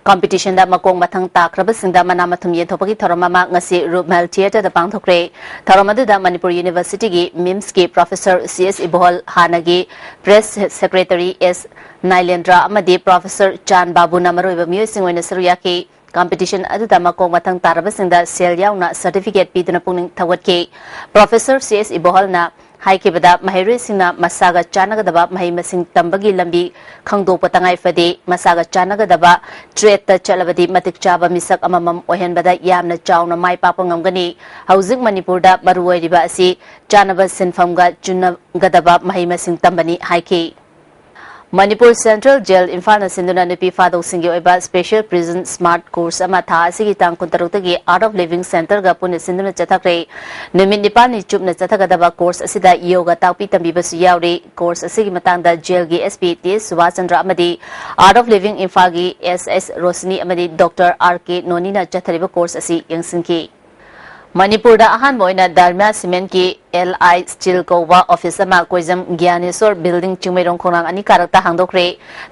competition ꯗ ꯃꯀꯣꯛ ꯃꯊꯪ ꯇꯥꯈ꯭ꯔꯕꯁꯤꯡꯗ ꯃꯅꯥ ꯃꯊꯨꯝ ꯌꯦꯟꯊꯣꯛꯄꯒꯤ ꯊꯧꯔꯝ ꯑꯃ ꯉꯁꯤ ꯔꯨꯃꯦꯜ ꯊꯤꯌꯦꯇꯔꯗ ꯄꯥꯡꯊꯣꯛꯈ꯭ꯔꯦ꯫ ꯊꯧꯔꯝ ꯑꯗꯨꯗ ꯃꯅꯤꯄꯨꯔ ꯌꯨꯅꯤꯚꯔꯁꯤꯇꯤꯒꯤ ꯃꯤꯝꯁꯀꯤ ꯄ꯭ꯔꯣꯐꯦꯁꯔ ꯁꯤ ꯑꯦꯁ ꯏꯕꯣꯍꯜ, ꯍꯥꯟꯅꯒꯤ ꯄ꯭ꯔꯦꯁ ꯁꯦꯀ꯭ꯔꯦꯇꯔꯤ ꯑꯦꯁ ꯅꯥꯏꯂꯦꯟꯗ꯭ꯔ ꯑꯃꯗꯤ ꯄ꯭ꯔꯣꯐꯦꯁꯔ ꯆꯥꯟ ꯕꯥꯕꯨꯅ ꯃꯔꯨꯑꯣꯏꯕ ꯃꯤꯑꯣꯏꯁꯤꯡ ꯑꯣꯏꯅ ꯁꯔꯨꯛ ꯌꯥꯈꯤ꯫ ꯀꯝꯄꯤꯇꯤꯁꯟ ꯑꯗꯨꯗ ꯃꯀꯣꯛ ꯃꯊꯪ ꯇꯥꯔꯕꯁꯤꯡꯗ ꯁꯦꯜ ꯌꯥꯎꯅ ꯁꯔꯇꯤꯐꯤꯀꯦꯠ ꯄꯤꯗꯨꯅ ꯄꯨꯛꯅꯤꯡ ꯊꯧꯒꯠꯈꯤ꯫ ꯄ꯭ꯔꯣꯐꯦꯁꯔ ꯁꯤ ꯑꯦꯁ ꯏꯕꯣꯍꯜꯅ ꯍꯥꯏꯈꯤꯕꯗ, ꯃꯍꯩꯔꯣꯏꯁꯤꯡꯅ ꯃꯁꯥꯒ ꯆꯥꯟꯅꯒꯗꯕ ꯃꯍꯩ ꯃꯁꯤꯡ ꯇꯝꯕꯒꯤ ꯂꯝꯕꯤ ꯈꯪꯗꯣꯛꯄ ꯇꯉꯥꯏ ꯐꯗꯦ꯫ ꯃꯁꯥꯒ ꯆꯥꯟꯅꯒꯗꯕ ꯇ꯭ꯔꯦꯠꯇ ꯆꯠꯂꯕꯗꯤ ꯃꯇꯤꯛ ꯆꯥꯕ ꯃꯤꯁꯛ ꯑꯃꯃꯝ ꯑꯣꯏꯍꯟꯕꯗ ꯌꯥꯝꯅ ꯆꯥꯎꯅ ꯃꯥꯏ ꯄꯥꯛꯄ ꯉꯝꯒꯅꯤ꯫ ꯍꯧꯖꯤꯛ ꯃꯅꯤꯄꯨꯔꯗ ꯃꯔꯨꯑꯣꯏꯔꯤꯕ ꯑꯁꯤ ꯆꯥꯅꯕ ꯁꯤꯟꯐꯝꯒ ꯆꯨꯅꯒꯗꯕ ꯃꯍꯩ ꯃꯁꯤꯡ ꯇꯝꯕꯅꯤ ꯍꯥꯏꯈꯤ꯫ ꯃꯅꯤꯄꯨꯔ ꯁꯦꯟꯇ꯭ꯔꯦꯜ ꯖꯦꯜ ꯏꯝꯐꯥꯜꯅ ꯁꯤꯟꯗꯨꯅ ꯅꯨꯄꯤ ꯐꯥꯗꯧꯁꯤꯡꯒꯤ ꯑꯣꯏꯕ ꯁ꯭ꯄꯦꯁꯦꯜ ꯄ꯭ꯔꯤꯖꯟ ꯁ꯭ꯃꯥꯔꯠ ꯀꯣꯔꯁ ꯑꯃ ꯊꯥ ꯑꯁꯤꯒꯤ ꯇꯥꯡ ꯀꯨꯟꯇꯔꯨꯛꯇꯒꯤ ꯑꯥꯔꯠ ꯑꯣꯐ ꯂꯤꯚꯤꯡ ꯁꯦꯟꯇꯔꯒ ꯄꯨꯟꯅ ꯁꯤꯟꯗꯨꯅ ꯆꯠꯊꯈ꯭ꯔꯦ꯫ ꯅꯨꯃꯤꯠ ꯅꯤꯄꯥꯜꯅꯤ ꯆꯨꯞꯅ ꯆꯠꯊꯒꯗꯕ ꯀꯣꯔꯁ ꯑꯁꯤꯗ ꯌꯣꯒ ꯇꯥꯛꯄꯤ ꯇꯝꯕꯤꯕꯁꯨ ꯌꯥꯎꯔꯤ꯫ ꯀꯣꯔꯁ ꯑꯁꯤꯒꯤ ꯃꯇꯥꯡꯗ ꯖꯦꯜꯒꯤ ꯑꯦꯁ ꯄꯤ ꯇꯤ ꯑꯦꯁ ꯁꯨꯕꯥꯁ ꯆꯟꯗ꯭ꯔ ꯑꯃꯗꯤ ꯑꯥꯔꯠ ꯑꯣꯐ ꯂꯤꯚꯤꯡ ꯏꯝꯐꯥꯜꯒꯤ ꯑꯦꯁ ꯑꯦꯁ ꯔꯣꯁꯅꯤ ꯑꯃꯗꯤ ꯗꯣꯛꯇꯔ ꯑꯥꯔ ꯀꯦ ꯅꯣꯅꯤꯅ ꯆꯠꯊꯔꯤꯕ ꯀꯣꯔꯁ ꯑꯁꯤ ꯌꯦꯡꯁꯤꯟꯈꯤ꯫ ꯃꯅꯤꯄꯨꯔꯗ ꯑꯍꯥꯟꯕ ꯑꯣꯏꯅ ꯗꯥꯜꯃꯤꯌꯥ ꯁꯤꯃꯦꯟꯠꯀꯤ ꯑꯦꯜ ꯑꯥꯏ ꯁ꯭ꯇꯤꯜ ꯀꯧꯕ ꯑꯣꯐꯤꯁ ꯑꯃ ꯀꯣꯏꯖꯝ ꯒ꯭ꯌꯥꯅꯦꯁꯣꯔ ꯕꯤꯜꯗꯤꯡ ꯆꯤꯡꯃꯩꯔꯣꯡ ꯈꯣꯡꯅꯥꯡ ꯑꯅꯤ ꯀꯥꯔꯛꯇ ꯍꯥꯡꯗꯣꯛꯈ꯭ꯔꯦ꯫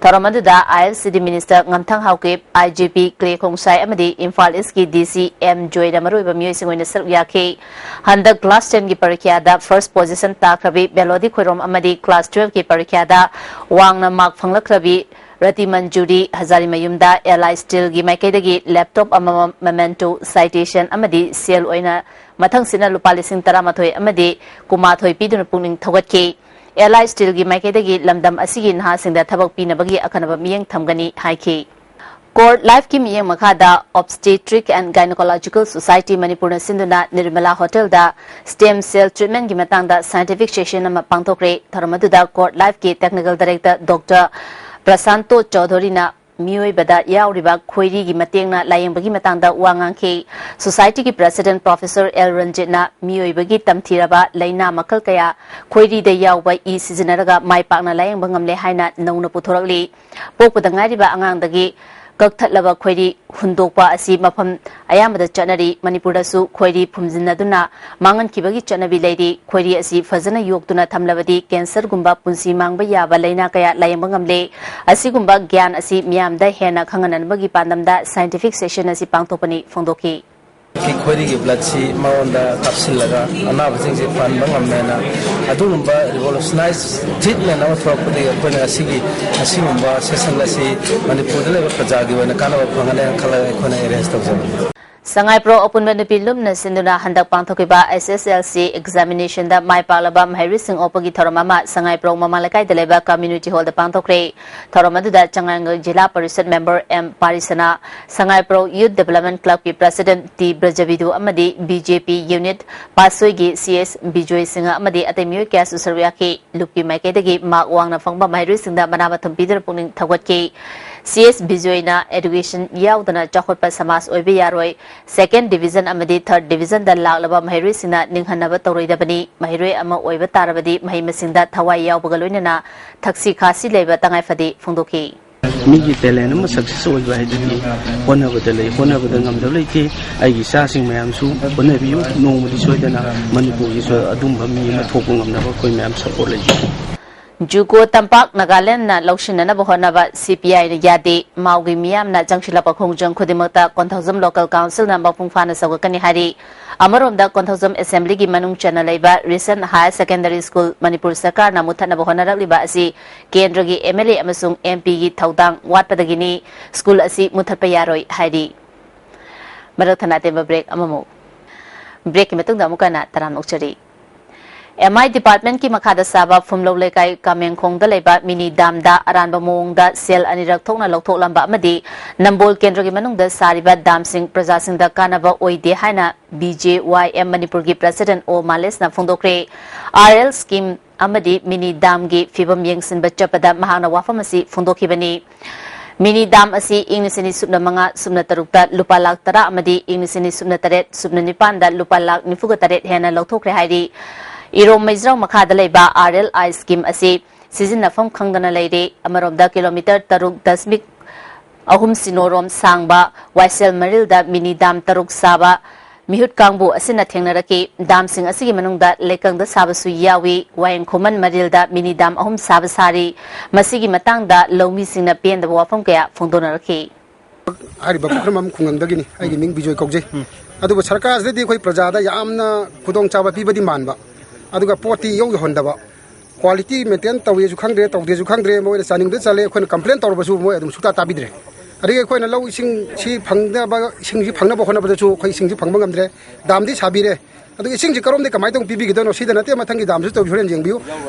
ꯊꯧꯔꯝ ꯑꯗꯨꯗ ꯑꯥꯏ ꯑꯦꯜ ꯁꯤ ꯗꯤ ꯃꯤꯅꯤꯁꯇꯔ ꯉꯝꯊꯪ ꯍꯥꯎꯀꯤꯞ, ꯑꯥꯏ ꯖꯤ ꯄꯤ ꯀ꯭ꯂꯦ ꯈꯣꯡꯁꯥꯏ ꯑꯃꯗꯤ ꯏꯝꯐꯥꯜ ꯏꯁꯀꯤ ꯗꯤ ꯁꯤ ꯑꯦꯝ ꯖꯣꯏꯅ ꯃꯔꯨꯑꯣꯏꯕ ꯃꯤꯑꯣꯏꯁꯤꯡ ꯑꯣꯏꯅ ꯁꯔꯨꯛ ꯌꯥꯈꯤ꯫ ꯍꯟꯗꯛ ꯀ꯭ꯂꯥꯁ ꯇꯦꯟꯒꯤ ꯄꯔꯤꯈ꯭ꯌꯥꯗ ꯐꯥꯔꯁ ꯄꯣꯖꯤꯁꯟ ꯇꯥꯈ꯭ꯔꯕꯤ ꯕꯦꯂꯣꯗꯤ ꯈꯣꯏꯔꯣꯝ ꯑꯃꯗꯤ ꯀ꯭ꯂꯥꯁ ꯇꯨꯋꯦꯜꯐꯀꯤ ꯄꯔꯤꯈ꯭ꯌꯥꯗ ꯋꯥꯡꯅ ꯃꯥꯔꯛ ꯐꯪꯂꯛꯈ꯭ꯔꯕꯤ ꯔꯇꯤ ꯃꯟꯖꯨꯔꯤ ꯍꯖꯥꯔꯤꯃꯌꯨꯝꯗ ꯑꯦꯜ ꯑꯥꯏ ꯁ꯭ꯇꯤꯜꯒꯤ ꯃꯥꯏꯀꯩꯗꯒꯤ ꯂꯦꯞꯇꯣꯞ ꯑꯃꯃꯝ, ꯃꯦꯃꯦꯟꯇꯣ, ꯁꯥꯏꯇꯦꯁꯟ ꯑꯃꯗꯤ ꯁꯦꯜ ꯑꯣꯏꯅ ꯃꯊꯪꯁꯤꯠꯅ ꯂꯨꯄꯥ ꯂꯤꯁꯤꯡ ꯇꯔꯥꯃꯥꯊꯣꯏ ꯑꯃꯗꯤ ꯀꯨꯟꯃꯥꯊꯣꯏ ꯄꯤꯗꯨꯅ ꯄꯨꯛꯅꯤꯡ ꯊꯧꯒꯠꯈꯤ꯫ ꯑꯦꯜ ꯑꯥꯏ ꯁ꯭ꯇꯤꯜꯒꯤ ꯃꯥꯏꯀꯩꯗꯒꯤ ꯂꯝꯗꯝ ꯑꯁꯤꯒꯤ ꯅꯍꯥꯁꯤꯡꯗ ꯊꯕꯛ ꯄꯤꯅꯕꯒꯤ ꯑꯈꯟꯅꯕ ꯃꯤꯠꯌꯦꯡ ꯊꯝꯒꯅꯤ ꯍꯥꯏꯈꯤ꯫ ꯀꯣꯔꯠ ꯂꯥꯏꯐꯀꯤ ꯃꯤꯠꯌꯦꯡ ꯃꯈꯥꯗ Obstetric and Gynecological Society ꯃꯅꯤꯄꯨꯔꯅ ꯁꯤꯟꯗꯨꯅ ꯅꯤꯔꯃꯂꯥ ꯍꯣꯇꯦꯜꯗ stem cell treatmentꯀꯤ ꯃꯇꯥꯡꯗ scientific session ꯑꯃ ꯄꯥꯡꯊꯣꯛꯈ꯭ꯔꯦ꯫ ꯊꯧꯔꯝ ꯑꯗꯨꯗ ꯀꯣꯔꯠ ꯂꯥꯏꯐꯀꯤ technical director Doctor ꯄ꯭ꯔꯁꯥꯟꯇꯣ ꯆꯧꯙꯨꯔꯤꯅ ꯃꯤꯑꯣꯏꯕꯗ ꯌꯥꯎꯔꯤꯕ ꯈꯣꯏꯔꯤꯒꯤ ꯃꯇꯦꯡꯅ ꯂꯥꯌꯦꯡꯕꯒꯤ ꯃꯇꯥꯡꯗ ꯋꯥ ꯉꯥꯡꯈꯤ꯫ Societyꯒꯤ president Professor ꯑꯦꯜ ꯔꯟꯖꯤꯠꯅ ꯃꯤꯑꯣꯏꯕꯒꯤ ꯇꯝꯊꯤꯔꯕ ꯂꯥꯏꯅꯥ ꯃꯈꯜ ꯀꯌꯥ ꯈꯣꯏꯔꯤꯗ ꯌꯥꯎꯕ ꯏ ꯁꯤꯖꯤꯟꯅꯔꯒ ꯃꯥꯏ ꯄꯥꯛꯅ ꯂꯥꯌꯦꯡꯕ ꯉꯝꯂꯦ ꯍꯥꯏꯅ ꯅꯧꯅ ꯄꯨꯊꯣꯔꯛꯂꯤ꯫ ꯄꯣꯛꯄꯗ ꯉꯥꯏꯔꯤꯕ ꯑꯉꯥꯡꯗꯒꯤ ꯀꯛꯊꯠꯂꯕ ꯈꯣꯏꯔꯤ ꯍꯨꯟꯗꯣꯛꯄ ꯑꯁꯤ ꯃꯐꯝ ꯑꯌꯥꯝꯕꯗ ꯆꯠꯅꯔꯤ꯫ ꯃꯅꯤꯄꯨꯔꯗꯁꯨ ꯈꯣꯏꯔꯤ ꯐꯨꯝꯖꯤꯟꯅꯗꯨꯅ ꯃꯥꯡꯍꯟꯈꯤꯕꯒꯤ ꯆꯠꯅꯕꯤ ꯂꯩꯔꯤ꯫ ꯈꯣꯏꯔꯤ ꯑꯁꯤ ꯐꯖꯅ ꯌꯣꯛꯇꯨꯅ ꯊꯝꯂꯕꯗꯤ cancerꯒꯨꯝꯕ ꯄꯨꯟꯁꯤ ꯃꯥꯡꯕ ꯌꯥꯕ ꯂꯥꯏꯅꯥ ꯀꯌꯥ ꯂꯥꯌꯦꯡꯕ ꯉꯝꯂꯦ꯫ ꯑꯁꯤꯒꯨꯝꯕ ꯒ꯭ꯌꯥꯟ ꯑꯁꯤ ꯃꯤꯌꯥꯝꯗ ꯍꯦꯟꯅ ꯈꯪꯍꯟꯅꯕꯒꯤ ꯄꯥꯟꯗꯝꯗ scientific session ꯑꯁꯤ ꯄꯥꯡꯊꯣꯛꯄꯅꯤ ꯐꯣꯡꯗꯣꯛꯈꯤ꯫ ꯈꯣꯏꯔꯤꯒꯤ bloodꯁꯤ ꯃꯉꯣꯟꯗ ꯀꯥꯞꯁꯤꯜꯂꯒ ꯑꯅꯥꯕꯁꯤꯡꯁꯤ ꯐꯍꯟꯕ ꯉꯝꯃꯦꯅ ꯑꯗꯨꯒꯨꯝꯕ revolutionized treatment ꯑꯃ ꯊꯣꯛꯂꯛꯄꯗꯒꯤ ꯑꯩꯈꯣꯏꯅ ꯉꯁꯤꯒꯤ ꯑꯁꯤꯒꯨꯝꯕ session ꯑꯁꯤ ꯃꯅꯤꯄꯨꯔꯗ ꯂꯩꯕ ꯄ꯭ꯔꯖꯥꯒꯤ ꯑꯣꯏꯅ ꯀꯥꯟꯅꯕ ꯐꯪꯒꯅꯦꯅ ꯈꯜꯂꯒ ꯑꯩꯈꯣꯏꯅ arrange ꯇꯧꯖꯕꯅꯤ꯫ ꯁꯉꯥꯏꯄ꯭ꯔꯧ ꯑꯄꯨꯟꯕ ꯅꯨꯄꯤ ꯂꯨꯞꯅ ꯁꯤꯟꯗꯨꯅ ꯍꯟꯗꯛ ꯄꯥꯡꯊꯣꯛꯈꯤꯕ S S L C examinationꯗ ꯃꯥꯏ ꯄꯥꯛꯂꯕ ꯃꯍꯩꯔꯣꯏꯁꯤꯡ ꯑꯣꯛꯄꯒꯤ ꯊꯧꯔꯝ ꯑꯃ ꯁꯉꯥꯏꯄ꯭ꯔꯧ ꯃꯃꯥ ꯂꯩꯀꯥꯏꯗ ꯂꯩꯕ community hallꯗ ꯄꯥꯡꯊꯣꯛꯈ꯭ꯔꯦ꯫ ꯊꯧꯔꯝ ꯑꯗꯨꯗ ꯆꯉꯥꯡꯒꯩ ꯖꯤꯂꯥ ꯄꯔꯤꯁꯠ member ꯑꯦꯝ ꯄꯥꯔꯤꯁꯅꯥ, ꯁꯉꯥꯏꯄ꯭ꯔꯧ Youth Development Clubꯀꯤ president ꯇꯤ ꯕ꯭ꯔꯖꯕꯤꯗꯨ ꯑꯃꯗꯤ B J P unit ꯄꯥꯠꯁꯣꯏꯒꯤ C S Bijoy Singh ꯑꯃꯗꯤ ꯑꯇꯩ ꯃꯤꯑꯣꯏ ꯀꯌꯥꯁꯨ ꯁꯔꯨꯛ ꯌꯥꯈꯤ꯫ ꯂꯨꯞꯀꯤ ꯃꯥꯏꯀꯩꯗꯒꯤ mark ꯋꯥꯡꯅ ꯐꯪꯕ ꯃꯍꯩꯔꯣꯏꯁꯤꯡꯗ ꯃꯅꯥ ꯃꯊꯨꯝ ꯄꯤꯗꯨꯅ ꯄꯨꯛꯅꯤꯡ ꯊꯧꯒꯠꯈꯤ꯫ C S ꯕꯤꯖꯣꯏꯅ education ꯌꯥꯎꯗꯅ ꯆꯥꯎꯈꯠꯄ ꯁꯃꯥꯖ ꯑꯣꯏꯕ ꯌꯥꯔꯣꯏ꯫ Second division ꯑꯃꯗꯤ third divisionꯗ ꯂꯥꯛꯂꯕ ꯃꯍꯩꯔꯣꯏꯁꯤꯡꯅ ꯅꯤꯡꯍꯟꯅꯕ ꯇꯧꯔꯣꯏꯗꯕꯅꯤ꯫ ꯃꯍꯩꯔꯣꯏ ꯑꯃ ꯑꯣꯏꯕ ꯇꯥꯔꯕꯗꯤ ꯃꯍꯩ ꯃꯁꯤꯡꯗ ꯊꯋꯥꯏ ꯌꯥꯎꯕꯒ ꯂꯣꯏꯅꯅ ꯊꯛꯁꯤ ꯈꯥꯁꯤ ꯂꯩꯕ ꯇꯉꯥꯏꯐꯗꯦ ꯐꯣꯡꯗꯣꯛꯈꯤ꯫ ꯃꯤꯒꯤ talent ꯑꯃ success ꯑꯣꯏꯕ ꯍꯥꯏꯗꯨꯗꯤ ꯍꯣꯠꯅꯕꯗ ꯂꯩ, ꯍꯣꯠꯅꯕꯗ ꯉꯝꯗꯕ ꯂꯩꯇꯦ꯫ ꯑꯩꯒꯤ ꯏꯆꯥꯁꯤꯡ ꯃꯌꯥꯝꯁꯨ ꯍꯣꯠꯅꯕꯤꯌꯨ, ꯅꯣꯡꯃꯗꯤ ꯁꯣꯏꯗꯅ ꯃꯅꯤꯄꯨꯔꯒꯤꯁꯨ ꯑꯗꯨꯝꯕ ꯃꯤ ꯑꯃ ꯊꯣꯛꯄ ꯉꯝꯅꯕ ꯑꯩꯈꯣꯏ ꯃꯌꯥꯝ support ꯂꯩꯖꯩ꯫ ꯖꯨꯀꯣ ꯇꯝꯄꯥꯛ ꯅꯥꯒꯥꯂꯦꯟꯗꯅ ꯂꯧꯁꯤꯟꯅꯅꯕ ꯍꯣꯠꯅꯕ C P Iꯅ ꯌꯥꯗꯦ꯫ ꯃꯥꯎꯒꯤ ꯃꯤꯌꯥꯝꯅ ꯆꯪꯁꯤꯜꯂꯛꯄ ꯈꯣꯡꯖꯪ ꯈꯨꯗꯤꯡꯃꯛꯇ ꯀꯣꯟꯊꯧꯖꯝ local councilꯅ ꯃꯄꯨꯡ ꯐꯥꯅ ꯁꯧꯒꯠꯀꯅꯤ ꯍꯥꯏꯔꯤ꯫ ꯑꯃꯔꯣꯝꯗ ꯀꯣꯟꯊꯧꯖꯝ assemblyꯒꯤ ꯃꯅꯨꯡ ꯆꯟꯅ ꯂꯩꯕ Risen Higher Secondary School Manipur ꯁꯔꯀꯥꯔꯅ ꯃꯨꯠꯊꯠꯅꯕ ꯍꯣꯠꯅꯔꯛꯂꯤꯕ ꯑꯁꯤ ꯀꯦꯟꯗ꯭ꯔꯒꯤ M L A ꯑꯃꯁꯨꯡ M Pꯒꯤ ꯊꯧꯗꯥꯡ ꯋꯥꯠꯄꯗꯒꯤꯅꯤ꯫ School ꯑꯁꯤ ꯃꯨꯠꯊꯠꯄ ꯌꯥꯔꯣꯏ ꯍꯥꯏꯔꯤ꯫ ꯃꯔꯛ ꯊꯠꯅ ꯑꯇꯦꯟꯕ break ꯑꯃꯃꯨꯛ꯫ Breakꯀꯤ ꯃꯇꯨꯡꯗ ꯑꯃꯨꯛ ꯍꯟꯅ ꯇꯔꯥꯝꯅ ꯑꯣꯛꯆꯔꯤ꯫ ꯑꯦꯝ ꯑꯥꯏ ꯗꯤꯄꯥꯔꯠꯃꯦꯟꯠꯀꯤ ꯃꯈꯥꯗ ꯁꯥꯕ ꯐꯨꯝꯂꯧ ꯂꯩꯀꯥꯏ ꯀꯥꯃꯦꯡꯈꯣꯡꯗ ꯂꯩꯕ ꯃꯤꯅꯤ ꯗꯥꯝꯗ ꯑꯔꯥꯟꯕ ꯃꯑꯣꯡꯗ ꯁꯦꯜ ꯑꯅꯤꯔꯛ ꯊꯣꯛꯅ ꯂꯧꯊꯣꯛꯂꯝꯕ ꯑꯃꯗꯤ ꯅꯝꯕꯣꯜ ꯀꯦꯟꯗ꯭ꯔꯒꯤ ꯃꯅꯨꯡꯗ ꯁꯥꯔꯤꯕ ꯗꯥꯝꯁꯤꯡ ꯄ꯭ꯔꯖꯥꯁꯤꯡꯗ ꯀꯥꯟꯅꯕ ꯑꯣꯏꯗꯦ ꯍꯥꯏꯅ ꯕꯤ ꯖꯦ ꯋꯥꯏ ꯑꯦꯝ ꯃꯅꯤꯄꯨꯔꯒꯤ ꯄ꯭ꯔꯁꯤꯗꯦꯟꯠ ꯑꯣ ꯃꯥꯂꯦꯁꯅ ꯐꯣꯡꯗꯣꯛꯈ꯭ꯔꯦ꯫ ꯑꯥꯔ ꯑꯦꯜ ꯁ꯭ꯀꯤꯝ ꯑꯃꯗꯤ ꯃꯤꯅꯤ ꯗꯥꯝꯒꯤ ꯐꯤꯕꯝ ꯌꯦꯡꯁꯤꯟꯕ ꯆꯠꯄꯗ ꯃꯍꯥꯛꯅ ꯋꯥꯐꯝ ꯑꯁꯤ ꯐꯣꯡꯗꯣꯛꯈꯤꯕꯅꯤ꯫ ꯃꯤꯅꯤ ꯗꯥꯝ ꯑꯁꯤ ꯏꯪ ꯂꯤꯁꯤꯡ ꯑꯅꯤ ꯁꯨꯞꯅ ꯃꯉꯥ ꯁꯨꯞꯅ ꯇꯔꯨꯛꯇ ꯂꯨꯄꯥ ꯂꯥꯈ ꯇꯔꯥ ꯑꯃꯗꯤ ꯏꯪ ꯂꯤꯁꯤꯡ ꯑꯅꯤ ꯁꯨꯞꯅ ꯇꯔꯦꯠ ꯁꯨꯞꯅ ꯅꯤꯄꯥꯟꯗ ꯂꯨꯄꯥ ꯂꯥꯈ ꯅꯤꯐꯨꯒ ꯇꯔꯦꯠ ꯍꯦꯟꯅ ꯂꯧꯊꯣꯛꯈ꯭ꯔꯦ ꯍꯥꯏꯔꯤ꯫ ꯏꯔꯣꯝ ꯃꯩꯖ꯭ꯔꯥꯎ ꯃꯈꯥꯗ ꯂꯩꯕ ꯑꯥꯔ ꯑꯦꯜ ꯑꯥꯏ ꯁ꯭ꯀꯤꯝ ꯑꯁꯤ ꯁꯤꯖꯤꯟꯅꯐꯝ ꯈꯪꯗꯅ ꯂꯩꯔꯦ꯫ ꯑꯃꯔꯣꯝꯗ ꯀꯤꯂꯣꯃꯤꯇꯔ ꯇꯔꯨꯛ ꯗꯁꯃꯤꯛ ꯑꯍꯨꯝ ꯁꯤꯅꯣꯔꯣꯝ ꯁꯥꯡꯕ ꯋꯥꯏꯁꯦꯜ ꯃꯔꯤꯜꯗ ꯃꯤꯅꯤ ꯗꯥꯝ ꯇꯔꯨꯛ ꯁꯥꯕ ꯃꯤꯍꯨꯠ ꯀꯥꯡꯕꯨ ꯑꯁꯤꯅ ꯊꯦꯡꯅꯔꯛꯈꯤ꯫ ꯗꯥꯝꯁꯤꯡ ꯑꯁꯤꯒꯤ ꯃꯅꯨꯡꯗ ꯂꯩꯀꯪꯗ ꯁꯥꯕꯁꯨ ꯌꯥꯎꯏ꯫ ꯋꯥꯌꯦꯡ ꯈꯨꯃꯟ ꯃꯔꯤꯜꯗ ꯃꯤꯅꯤ ꯗꯥꯝ ꯑꯍꯨꯝ ꯁꯥꯕ ꯁꯥꯔꯤ꯫ ꯃꯁꯤꯒꯤ ꯃꯇꯥꯡꯗ ꯂꯧꯃꯤꯁꯤꯡꯅ ꯄꯦꯟꯗꯕ ꯋꯥꯐꯝ ꯀꯌꯥ ꯐꯣꯡꯗꯣꯛꯅꯔꯛꯈꯤ꯫ ꯍꯥꯏꯔꯤꯕ ꯄꯨꯈ꯭ꯔꯝꯕꯝ ꯈꯨꯡꯒꯪꯗꯒꯤꯅꯤ꯫ ꯑꯩꯒꯤ ꯃꯤꯡ ꯕꯤꯖꯣꯏ ꯀꯧꯖꯩ꯫ ꯑꯗꯨꯕꯨ ꯁꯔꯀꯥꯔꯁꯤꯗꯗꯤ ꯑꯩꯈꯣꯏ ꯄ꯭ꯔꯖꯥꯗ ꯌꯥꯝꯅ ꯈꯨꯗꯣꯡꯆꯥꯕ ꯄꯤꯕꯗꯤ ꯃꯥꯟꯕ, ꯑꯗꯨꯒ ꯄꯣꯠꯇꯤ ꯏꯌꯧ ꯌꯧꯍꯟꯗꯕ꯫ ꯀ꯭ꯋꯥꯂꯤꯇꯤ ꯃꯦꯟꯇꯦꯟ ꯇꯧꯏꯁꯨ ꯈꯪꯗ꯭ꯔꯦ, ꯇꯧꯗꯦꯁꯨ ꯈꯪꯗ꯭ꯔꯦ꯫ ꯃꯣꯏꯅ ꯆꯥꯅꯤꯡꯕꯗ ꯆꯠꯂꯦ, ꯑꯩꯈꯣꯏꯅ ꯀꯝꯄ꯭ꯂꯦꯟ ꯇꯧꯔꯕꯁꯨ ꯃꯣꯏ ꯑꯗꯨꯝ ꯁꯨꯛꯇꯥ ꯇꯥꯕꯤꯗ꯭ꯔꯦ꯫ ꯑꯗꯒꯤ ꯑꯩꯈꯣꯏꯅ ꯂꯧ ꯏꯁꯤꯡꯁꯤ ꯐꯪꯅꯕ, ꯏꯁꯤꯡꯁꯤ ꯐꯪꯅꯕ ꯍꯣꯠꯅꯕꯗꯁꯨ ꯑꯩꯈꯣꯏ ꯏꯁꯤꯡꯁꯤ ꯐꯪꯕ ꯉꯝꯗ꯭ꯔꯦ꯫ ꯗꯥꯝꯗꯤ ꯁꯥꯕꯤꯔꯦ, ꯑꯗꯨꯒ ꯏꯁꯤꯡꯁꯤ ꯀꯔꯣꯝꯗꯒꯤ ꯀꯃꯥꯏꯅ ꯇꯧꯅ ꯄꯤꯕꯤꯒꯗꯣꯏꯅꯣ? ꯁꯤꯗ ꯅꯠꯇꯦ, ꯃꯊꯪꯒꯤ ꯗꯥꯝꯁꯨ ꯇꯧꯁꯤ, ꯍꯣꯔꯦꯟ ꯌꯦꯡꯕꯤꯌꯨ꯫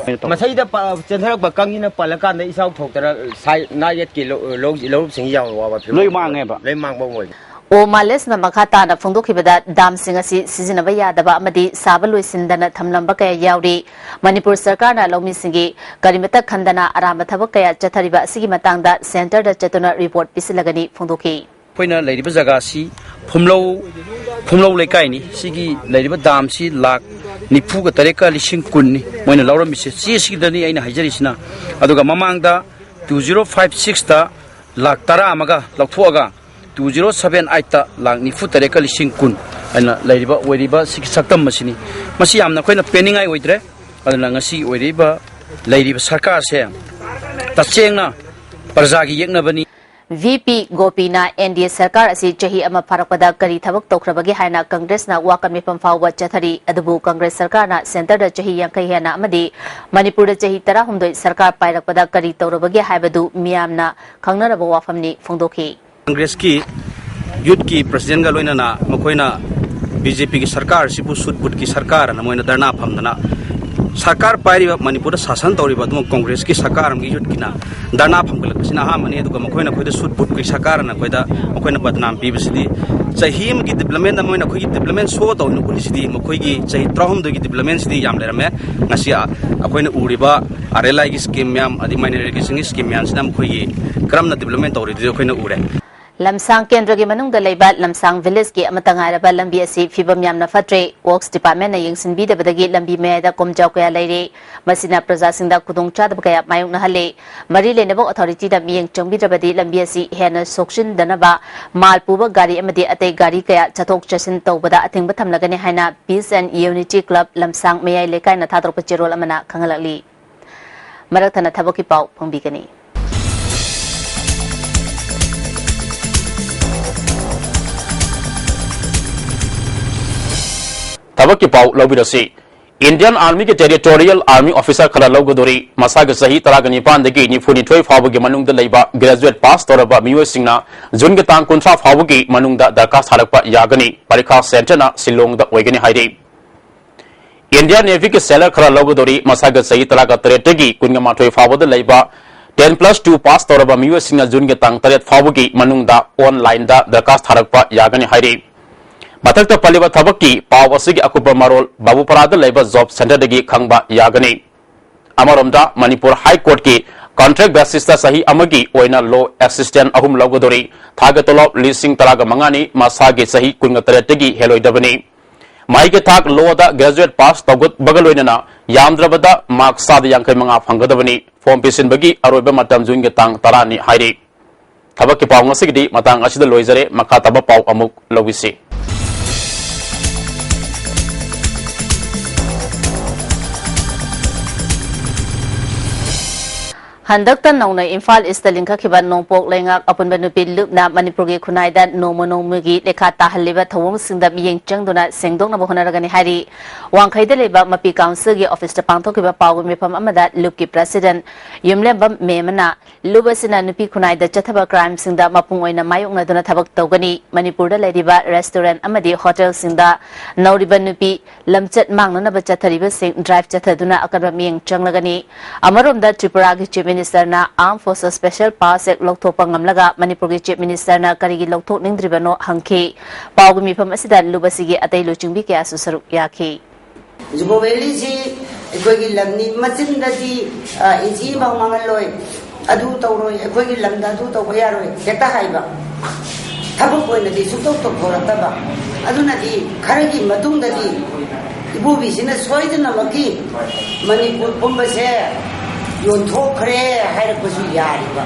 ꯃꯁꯤꯗ ꯄ-, ꯆꯦꯟꯊꯔꯛꯄ ꯀꯪꯁꯤꯅ ꯄꯜꯂꯀꯥꯟꯗ ꯏꯆꯥꯎ ꯊꯣꯛꯇꯅ ꯁꯥꯏ-, ꯅꯥ ꯌꯦꯠꯀꯤ ꯂꯧ-, ꯂꯧ-, ꯂꯧꯔꯨꯞꯁꯤꯡ ꯌꯥꯎꯅ ꯋꯥꯕ ꯐꯤꯕꯝ ꯂꯣꯏ ꯃꯥꯡꯉꯦꯕ꯫ ꯂꯣꯏ ꯃꯥꯡꯕ ꯑꯣꯏ꯫ ꯑꯣ ꯃꯥꯂꯦꯁꯅ ꯃꯈꯥ ꯇꯥꯅ ꯐꯣꯡꯗꯣꯛꯈꯤꯕꯗ, ꯗꯥꯝꯁꯤꯡ ꯑꯁꯤ ꯁꯤꯖꯤꯟꯅꯕ ꯌꯥꯗꯕ ꯑꯃꯗꯤ ꯁꯥꯕ ꯂꯣꯏꯁꯤꯟꯗꯅ ꯊꯝꯂꯝꯕ ꯀꯌꯥ ꯌꯥꯎꯔꯤ꯫ ꯃꯅꯤꯄꯨꯔ ꯁꯔꯀꯥꯔꯅ ꯂꯧꯃꯤꯁꯤꯡꯒꯤ ꯀꯔꯤꯃꯠꯇ ꯈꯟꯗꯅ ꯑꯔꯥꯟꯕ ꯊꯕꯛ ꯀꯌꯥ ꯆꯠꯊꯔꯤꯕ ꯑꯁꯤꯒꯤ ꯃꯇꯥꯡꯗ ꯁꯦꯟꯇꯔꯗ ꯆꯠꯇꯨꯅ ꯔꯤꯄꯣꯔꯠ ꯄꯤꯁꯤꯜꯂꯒꯅꯤ ꯐꯣꯡꯗꯣꯛꯈꯤ꯫ ꯑꯩꯈꯣꯏꯅ ꯂꯩꯔꯤꯕ ꯖꯒꯥꯁꯤ ꯐꯨꯝꯂꯧ, ꯐꯨꯝꯂꯧ ꯂꯩꯀꯥꯏꯅꯤ꯫ ꯁꯤꯒꯤ ꯂꯩꯔꯤꯕ ꯗꯥꯝꯁꯤ ꯂꯥꯈ ꯅꯤꯐꯨꯒ ꯇꯔꯦꯠꯀ ꯂꯤꯁꯤꯡ ꯀꯨꯟꯅꯤ ꯃꯣꯏꯅ ꯂꯧꯔꯝꯃꯤꯁꯦ꯫ ꯆꯦꯁꯤꯗꯅꯤ ꯑꯩꯅ ꯍꯥꯏꯖꯔꯤꯁꯤꯅ꯫ ꯑꯗꯨꯒ ꯃꯃꯥꯡꯗ ꯇꯨ ꯖꯤꯔꯣ ꯐꯥꯏꯚ ꯁꯤꯛꯁꯇ ꯂꯥꯈ ꯇꯔꯥ ꯑꯃꯒ ꯂꯧꯊꯣꯛꯑꯒ, ꯇꯨ ꯖꯤꯔꯣ ꯁꯚꯦꯟ ꯑꯩꯠꯇ ꯂꯥꯈ ꯅꯤꯐꯨ ꯇꯔꯦꯠꯀ ꯂꯤꯁꯤꯡ ꯀꯨꯟ ꯍꯥꯏꯅ ꯂꯩꯔꯤꯕ, ꯑꯣꯏꯔꯤꯕ ꯁꯤꯒꯤ ꯁꯛꯇꯝ ꯑꯁꯤꯅꯤ꯫ ꯃꯁꯤ ꯌꯥꯝꯅ ꯑꯩꯈꯣꯏꯅ ꯄꯦꯟꯅꯤꯡꯉꯥꯏ ꯑꯣꯏꯗ꯭ꯔꯦ꯫ ꯑꯗꯨꯅ ꯉꯁꯤ ꯑꯣꯏꯔꯤꯕ, ꯂꯩꯔꯤꯕ ꯁꯔꯀꯥꯔꯁꯦ ꯇꯁꯦꯡꯅ ꯄ꯭ꯔꯖꯥꯒꯤ ꯌꯦꯛꯅꯕꯅꯤ꯫ ꯚꯤ ꯄꯤ ꯒꯣꯄꯤꯅ ꯑꯦꯟ ꯗꯤ ꯑꯦ ꯁꯔꯀꯥꯔ ꯑꯁꯤ ꯆꯍꯤ ꯑꯃ ꯐꯥꯔꯛꯄꯗ ꯀꯔꯤ ꯊꯕꯛ ꯇꯧꯈ꯭ꯔꯕꯒꯦ ꯍꯥꯏꯅ ꯀꯪꯒ꯭ꯔꯦꯁꯅ ꯋꯥꯀꯠ ꯃꯤꯐꯝ ꯐꯥꯎꯕ ꯆꯠꯊꯔꯤ꯫ ꯑꯗꯨꯕꯨ ꯀꯪꯒ꯭ꯔꯦꯁ ꯁꯔꯀꯥꯔꯅ ꯁꯦꯟꯇꯔꯗ ꯆꯍꯤ ꯌꯥꯡꯈꯩ ꯍꯦꯟꯅ ꯑꯃꯗꯤ ꯃꯅꯤꯄꯨꯔꯗ ꯆꯍꯤ ꯇꯔꯥꯍꯨꯝꯗꯣꯏ ꯁꯔꯀꯥꯔ ꯄꯥꯏꯔꯛꯄꯗ ꯀꯔꯤ ꯇꯧꯔꯕꯒꯦ ꯍꯥꯏꯕꯗꯨ ꯃꯤꯌꯥꯝꯅ ꯈꯪꯅꯔꯕ ꯋꯥꯐꯝꯅꯤ ꯐꯣꯡꯗꯣꯛꯈꯤ꯫ ꯀꯪꯒ꯭ꯔꯦꯁꯀꯤ ꯌꯨꯠꯀꯤ ꯄ꯭ꯔꯁꯤꯗꯦꯟꯒ ꯂꯣꯏꯅꯅ ꯃꯈꯣꯏꯅ ꯕꯤ ꯖꯦ ꯄꯤꯒꯤ ꯁꯔꯀꯥꯔ ꯑꯁꯤꯕꯨ ꯁꯨꯠ ꯕꯨꯠꯀꯤ ꯁꯔꯀꯥꯔ ꯑꯅ ꯃꯣꯏꯅ ꯙꯔꯅꯥ ꯐꯝꯗꯅ ꯁꯔꯀꯥꯔ ꯄꯥꯏꯔꯤꯕ, ꯃꯅꯤꯄꯨꯔꯗ ꯁꯥꯁꯟ ꯇꯧꯔꯤꯕ ꯑꯗꯨꯒꯨꯝꯕ ꯀꯣꯡꯒ꯭ꯔꯦꯁꯀꯤ ꯁꯔꯀꯥꯔ ꯑꯃꯒꯤ ꯌꯨꯠꯀꯤꯅ ꯙꯔꯅꯥ ꯐꯝꯒꯠꯂꯛꯄꯁꯤꯅ ꯑꯍꯥꯟꯕꯅꯤ꯫ ꯑꯗꯨꯒ ꯃꯈꯣꯏꯅ ꯑꯩꯈꯣꯏꯗ ꯁꯨꯠ ꯕꯨꯠꯀꯤ ꯁꯔꯀꯥꯔꯅ ꯑꯩꯈꯣꯏꯗ, ꯃꯈꯣꯏꯅ ꯕꯗꯅꯥꯝ ꯄꯤꯕꯁꯤꯗꯤ, ꯆꯍꯤ ꯑꯃꯒꯤ ꯗꯤꯕ꯭ꯂꯞꯃꯦꯟꯗ ꯃꯣꯏꯅ ꯑꯩꯈꯣꯏꯒꯤ ꯗꯤꯕ꯭ꯂꯞꯃꯦꯟ ꯁꯣ ꯇꯧꯅ ꯎꯠꯂꯤꯁꯤꯗꯤ, ꯃꯈꯣꯏꯒꯤ ꯆꯍꯤ ꯇꯔꯥꯍꯨꯝꯗꯣꯏꯒꯤ ꯗꯤꯕ꯭ꯂꯞꯃꯦꯟꯁꯤꯗꯤ ꯌꯥꯝ ꯂꯩꯔꯝꯃꯦ꯫ ꯉꯁꯤ ꯑ-, ꯑꯩꯈꯣꯏꯅ ꯎꯔꯤꯕ ꯑꯥꯔ ꯑꯦꯜ ꯑꯥꯏꯒꯤ ꯁ꯭ꯀꯤꯝ ꯃꯌꯥꯝ, ꯑꯗꯩ ꯃꯥꯏꯅꯔ ꯏꯔꯤꯒꯦꯁꯟꯒꯤ ꯁ꯭ꯀꯤꯝ ꯃꯌꯥꯝꯁꯤꯅ ꯃꯈꯣꯏꯒꯤ ꯀꯔꯝꯅ ꯗꯤꯕ꯭ꯂꯞꯃꯦꯟ ꯇꯧꯔꯤꯗꯨꯗꯤ ꯑꯩꯈꯣꯏꯅ ꯎꯔꯦ꯫ ꯂꯝꯁꯥꯡ ꯀꯦꯟꯗ꯭ꯔꯒꯤ ꯃꯅꯨꯡꯗ ꯂꯩꯕ ꯂꯝꯁꯥꯡ ꯚꯤꯂꯦꯖꯀꯤ ꯑꯃꯠꯇ ꯉꯥꯏꯔꯕ ꯂꯝꯕꯤ ꯑꯁꯤ ꯐꯤꯕꯝ ꯌꯥꯝꯅ ꯐꯠꯇ꯭ꯔꯦ꯫ ꯋꯔꯛꯁ ꯗꯤꯄꯥꯔꯠꯃꯦꯟꯅ ꯌꯦꯡꯁꯤꯟꯕꯤꯗꯕꯗꯒꯤ ꯂꯝꯕꯤ ꯃꯌꯥꯏꯗ ꯀꯣꯝꯖꯥꯎ ꯀꯌꯥ ꯂꯩꯔꯦ꯫ ꯃꯁꯤꯅ ꯄ꯭ꯔꯖꯥꯁꯤꯡꯗ ꯈꯨꯗꯣꯡꯆꯥꯗꯕ ꯀꯌꯥ ꯃꯥꯌꯣꯛꯅꯍꯜꯂꯦ꯫ ꯃꯔꯤ ꯂꯩꯅꯕ ꯑꯣꯊꯣꯔꯤꯇꯤꯗ ꯃꯤꯠꯌꯦꯡ ꯆꯪꯕꯤꯗ꯭ꯔꯕꯗꯤ ꯂꯝꯕꯤ ꯑꯁꯤ ꯍꯦꯟꯅ ꯁꯣꯛꯆꯤꯟꯗꯅꯕ ꯃꯥꯜ ꯄꯨꯕ ꯒꯥꯔꯤ ꯑꯃꯗꯤ ꯑꯇꯩ ꯒꯥꯔꯤ ꯀꯌꯥ ꯆꯠꯊꯣꯛ ꯆꯠꯁꯤꯟ ꯇꯧꯕꯗ ꯑꯊꯤꯡꯕ ꯊꯝꯂꯒꯅꯤ ꯍꯥꯏꯅ Peace and Unity Club ꯂꯝꯁꯥꯡ ꯃꯌꯥꯏ ꯂꯩꯀꯥꯏꯅ ꯊꯥꯗꯣꯔꯛꯄ ꯆꯦꯔꯣꯜ ꯑꯃꯅ ꯈꯪꯍꯜꯂꯛꯂꯤ꯫ ꯃꯔꯛ ꯊꯠꯅ ꯊꯕꯛꯀꯤ ꯄꯥꯎ ꯐꯣꯡꯕꯤꯒꯅꯤ꯫ ꯊꯕꯛꯀꯤ ꯄꯥꯎ ꯂꯧꯕꯤꯔꯁꯤ꯫ Indian Army ꯒꯤ Territorial Army Officer ꯈꯔ ꯂꯧꯒꯗꯣꯔꯤ꯫ ꯃꯁꯥꯒꯤ ꯆꯍꯤ ꯇꯔꯥꯒ ꯅꯤꯄꯥꯟꯗꯒꯤ ꯅꯤꯐꯨꯅꯤꯊꯣꯏ ꯐꯥꯎꯕꯒꯤ ꯃꯅꯨꯡꯗ ꯂꯩꯕ graduate pass ꯇꯧꯔꯕ ꯃꯤꯑꯣꯏꯁꯤꯡꯅ ꯖꯨꯟꯒꯤ ꯇꯥꯡ ꯀꯨꯟꯊ꯭ꯔꯥ ꯐꯥꯎꯕꯒꯤ ꯃꯅꯨꯡꯗ ꯗꯔꯈꯥꯁ ꯊꯥꯔꯛꯄ ꯌꯥꯒꯅꯤ꯫ ꯄꯔꯤꯈꯥ centreꯅ ꯁꯤꯂꯣꯡꯗ ꯑꯣꯏꯒꯅꯤ ꯍꯥꯏꯔꯤ꯫ Indian Navy ꯒꯤ sailor ꯈꯔ ꯂꯧꯒꯗꯣꯔꯤ꯫ ꯃꯁꯥꯒꯤ ꯆꯍꯤ ꯇꯔꯥꯒ ꯇꯔꯦꯠꯇꯒꯤ ꯀꯨꯟꯒ ꯃꯥꯊꯣꯏ ꯐꯥꯎꯕꯗ ꯂꯩꯕ ten plus two pass ꯇꯧꯔꯕ ꯃꯤꯑꯣꯏꯁꯤꯡꯅ ꯖꯨꯟꯒꯤ ꯇꯥꯡ ꯇꯔꯦꯠ ꯐꯥꯎꯕꯒꯤ ꯃꯅꯨꯡꯗ onlineꯗ ꯗꯔꯈꯥꯁ ꯊꯥꯔꯛꯄ ꯌꯥꯒꯅꯤ ꯍꯥꯏꯔꯤ꯫ ꯃꯊꯛꯇ ꯄꯜꯂꯤꯕ ꯊꯕꯛꯀꯤ ꯄꯥꯎ ꯑꯁꯤꯒꯤ ꯑꯀꯨꯞꯄ ꯃꯔꯣꯜ ꯕꯥꯕꯨꯄꯥꯔꯥꯗ ꯂꯩꯕ job centreꯗꯒꯤ ꯈꯪꯕ ꯌꯥꯒꯅꯤ꯫ ꯑꯃꯔꯣꯝꯗ, ꯃꯅꯤꯄꯨꯔ High Courtꯀꯤ contract basisꯇ ꯆꯍꯤ ꯑꯃꯒꯤ ꯑꯣꯏꯅ law assistant ꯑꯍꯨꯝ ꯂꯧꯒꯗꯣꯔꯤ꯫ ꯊꯥꯒꯤ ꯇꯣꯂꯣꯞ ꯂꯤꯁꯤꯡ ꯇꯔꯥꯒ ꯃꯉꯥꯅꯤ꯫ ꯃꯁꯥꯒꯤ ꯆꯍꯤ ꯀꯨꯟꯒ ꯇꯔꯦꯠꯇꯒꯤ ꯍꯦꯜꯂꯣꯏꯗꯕꯅꯤ꯫ ꯃꯍꯩꯒꯤ ꯊꯥꯛ lawꯗ graduate pass ꯇꯧꯕꯒ ꯂꯣꯏꯅꯅ ꯌꯥꯝꯗ꯭ꯔꯕꯗ mark ꯆꯥꯗ ꯌꯥꯡꯈꯩ ꯃꯉꯥ ꯐꯪꯒꯗꯕꯅꯤ꯫ Form ꯄꯤꯁꯤꯟꯕꯒꯤ ꯑꯔꯣꯏꯕ ꯃꯇꯝ ꯖꯨꯟꯒꯤ ꯇꯥꯡ ꯇꯔꯥꯅꯤ ꯍꯥꯏꯔꯤ꯫ ꯊꯕꯛꯀꯤ ꯄꯥꯎ ꯉꯁꯤꯒꯤꯗꯤ ꯃꯇꯥꯡ ꯑꯁꯤꯗ ꯂꯣꯏꯖꯔꯦ꯫ ꯃꯈꯥ ꯇꯥꯕ ꯄꯥꯎ ꯑꯃꯨꯛ ꯂꯧꯕꯤꯁꯤ꯫ ꯍꯟꯗꯛꯇ ꯅꯧꯅ ꯏꯝꯐꯥꯜ ꯏꯁꯇ ꯂꯤꯡꯈꯠꯈꯤꯕ ꯅꯣꯡꯄꯣꯛ ꯂꯩꯉꯥꯛ ꯑꯄꯨꯟꯕ ꯅꯨꯄꯤ ꯂꯨꯞꯅ ꯃꯅꯤꯄꯨꯔꯒꯤ ꯈꯨꯟꯅꯥꯏꯗ ꯅꯣꯡꯃ ꯅꯣꯡꯃꯒꯤ ꯂꯩꯈꯥ ꯇꯥꯍꯜꯂꯤꯕ ꯊꯧꯑꯣꯡꯁꯤꯡꯗ ꯃꯤꯠꯌꯦꯡ ꯆꯪꯗꯨꯅ ꯁꯦꯡꯗꯣꯛꯅꯕ ꯍꯣꯠꯅꯔꯒꯅꯤ ꯍꯥꯏꯔꯤ꯫ ꯋꯥꯡꯈꯩꯗ ꯂꯩꯕ ꯃꯄꯤ ꯀꯥꯎꯟꯁꯤꯜꯒꯤ ꯑꯣꯐꯤꯁꯇ ꯄꯥꯡꯊꯣꯛꯈꯤꯕ ꯄꯥꯎꯒꯤ ꯃꯤꯐꯝ ꯑꯃꯗ ꯂꯨꯞꯀꯤ ꯄ꯭ꯔꯁꯤꯗꯦꯟ ꯌꯨꯝꯂꯦꯝꯕꯝ ꯃꯦꯃꯅ ꯂꯨꯞ ꯑꯁꯤꯅ ꯅꯨꯄꯤ ꯈꯨꯟꯅꯥꯏꯗ ꯆꯠꯊꯕ ꯀ꯭ꯔꯥꯏꯝꯁꯤꯡꯗ ꯃꯄꯨꯡ ꯑꯣꯏꯅ ꯃꯥꯌꯣꯛꯅꯗꯨꯅ ꯊꯕꯛ ꯇꯧꯒꯅꯤ꯫ ꯃꯅꯤꯄꯨꯔꯗ ꯂꯩꯔꯤꯕ ꯔꯦꯁꯇꯨꯔꯦꯟ ꯑꯃꯗꯤ ꯍꯣꯇꯦꯜꯁꯤꯡꯗ ꯅꯧꯔꯤꯕ ꯅꯨꯄꯤ ꯂꯝꯆꯠ ꯃꯥꯡꯅꯅꯕ ꯆꯠꯊꯔꯤꯕꯁꯤꯡ ꯗ꯭ꯔꯥꯏꯚ ꯆꯠꯊꯗꯨꯅ ꯑꯀꯟꯕ ꯃꯤꯠꯌꯦꯡ ꯆꯪꯂꯒꯅꯤ꯫ ꯑꯃꯔꯣꯝꯗ ꯇ꯭ꯔꯤꯄꯨꯔꯥꯒꯤ ꯆꯤꯐ ꯃꯤꯅꯤꯁꯇꯔꯅ ꯑꯥꯔꯝ ꯐꯣꯔꯁ ꯁ꯭ꯄꯦꯁꯦꯜ ꯄꯥꯁ ꯑꯦꯛ ꯂꯧꯊꯣꯛꯄ ꯉꯝꯂꯒ ꯃꯅꯤꯄꯨꯔꯒꯤ ꯆꯤꯐ ꯃꯤꯅꯤꯁꯇꯔꯅ ꯀꯔꯤꯒꯤ ꯂꯧꯊꯣꯛꯅꯤꯡꯗ꯭ꯔꯤꯕꯅꯣ ꯍꯪꯈꯤ꯫ ꯄꯥꯎꯒꯤ ꯃꯤꯐꯝ ꯑꯁꯤꯗ ꯂꯨꯞ ꯑꯁꯤꯒꯤ ꯑꯇꯩ ꯂꯨꯆꯤꯡꯕꯤ ꯀꯌꯥꯁꯨ ꯁꯔꯨꯛ ꯌꯥꯈꯤ꯫ ꯖꯨꯀꯣ ꯚꯦꯂꯤꯁꯤ ꯑꯩꯈꯣꯏꯒꯤ ꯂꯝꯅꯤ, ꯃꯆꯤꯟꯗꯗꯤ, ꯑ, ꯏꯟꯆꯤ ꯑꯃ ꯃꯥꯡꯍꯜꯂꯣꯏ, ꯑꯗꯨ ꯇꯧꯔꯣꯏ, ꯑꯩꯈꯣꯏꯒꯤ ꯂꯝꯗ ꯑꯗꯨ ꯇꯧꯕ ꯌꯥꯔꯣꯏ ꯍꯦꯛꯇ ꯍꯥꯏꯕ꯫ ꯊꯕꯛ ꯑꯣꯏꯅꯗꯤ ꯁꯨꯡꯇꯧ ꯇꯧꯊꯣꯔꯛꯇꯕ꯫ ꯑꯗꯨꯅꯗꯤ ꯈꯔꯒꯤ ꯃꯇꯨꯡꯗꯗꯤ ꯏꯕꯣꯕꯤꯁꯤꯅ ꯁꯣꯏꯗꯅꯃꯛꯀꯤ ꯃꯅꯤꯄꯨꯔ ꯄꯨꯝꯕꯁꯦ ꯌꯣꯟꯊꯣꯛꯈ꯭ꯔꯦ ꯍꯥꯏꯔꯛꯄꯁꯨ ꯌꯥꯔꯤꯕ꯫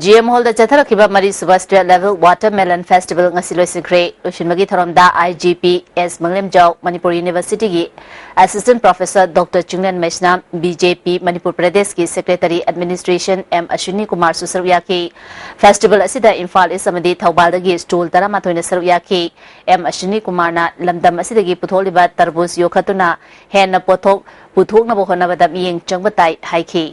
ꯖꯤ ꯑꯦꯝ ꯍꯣꯜꯗ ꯆꯠꯊꯔꯛꯈꯤꯕ ꯃꯔꯤꯁꯨꯕ State Level Watermelon Festival ꯉꯁꯤ ꯂꯣꯏꯁꯤꯟꯈ꯭ꯔꯦ꯫ ꯂꯣꯏꯁꯤꯟꯕꯒꯤ ꯊꯧꯔꯝꯗ ꯑꯥꯏ G P S Manglemjao, Manipur ꯌꯨꯅꯤꯚꯔꯁꯤꯇꯤꯒꯤ assistant professor doctor Chinglen Meisnam, B J P Manipur ꯄ꯭ꯔꯗꯦꯁꯀꯤ ꯁꯦꯀ꯭ꯔꯦꯇꯔꯤ ꯑꯦꯗꯃꯤꯅꯤꯁꯇ꯭ꯔꯦꯁꯟ ꯑꯦꯝ ꯑꯁ꯭ꯋꯤꯅꯤ ꯀꯨꯃꯥꯔꯁꯨ ꯁꯔꯨꯛ ꯌꯥꯈꯤ꯫ ꯐꯦꯁꯇꯤꯚꯦꯜ ꯑꯁꯤꯗ ꯏꯝꯐꯥꯜ ꯏꯁ ꯑꯃꯗꯤ ꯊꯧꯕꯥꯜꯗꯒꯤ ꯁ꯭ꯇꯣꯜ ꯇꯔꯥꯃꯥꯊꯣꯏꯅ ꯁꯔꯨꯛ ꯌꯥꯈꯤ꯫ ꯑꯦꯝ ꯑꯁ꯭ꯋꯤꯅꯤ ꯀꯨꯃꯥꯔꯅ ꯂꯝꯗꯝ ꯑꯁꯤꯗꯒꯤ ꯄꯨꯊꯣꯛꯂꯤꯕ ꯇꯔꯕꯨꯖ ꯌꯣꯛꯈꯠꯇꯨꯅ ꯍꯦꯟꯅ ꯄꯣꯠꯊꯣꯛ ꯄꯨꯊꯣꯛꯅꯕ ꯍꯣꯠꯅꯕꯗ ꯃꯤꯠꯌꯦꯡ ꯆꯪꯕ ꯇꯥꯏ ꯍꯥꯏꯈꯤ꯫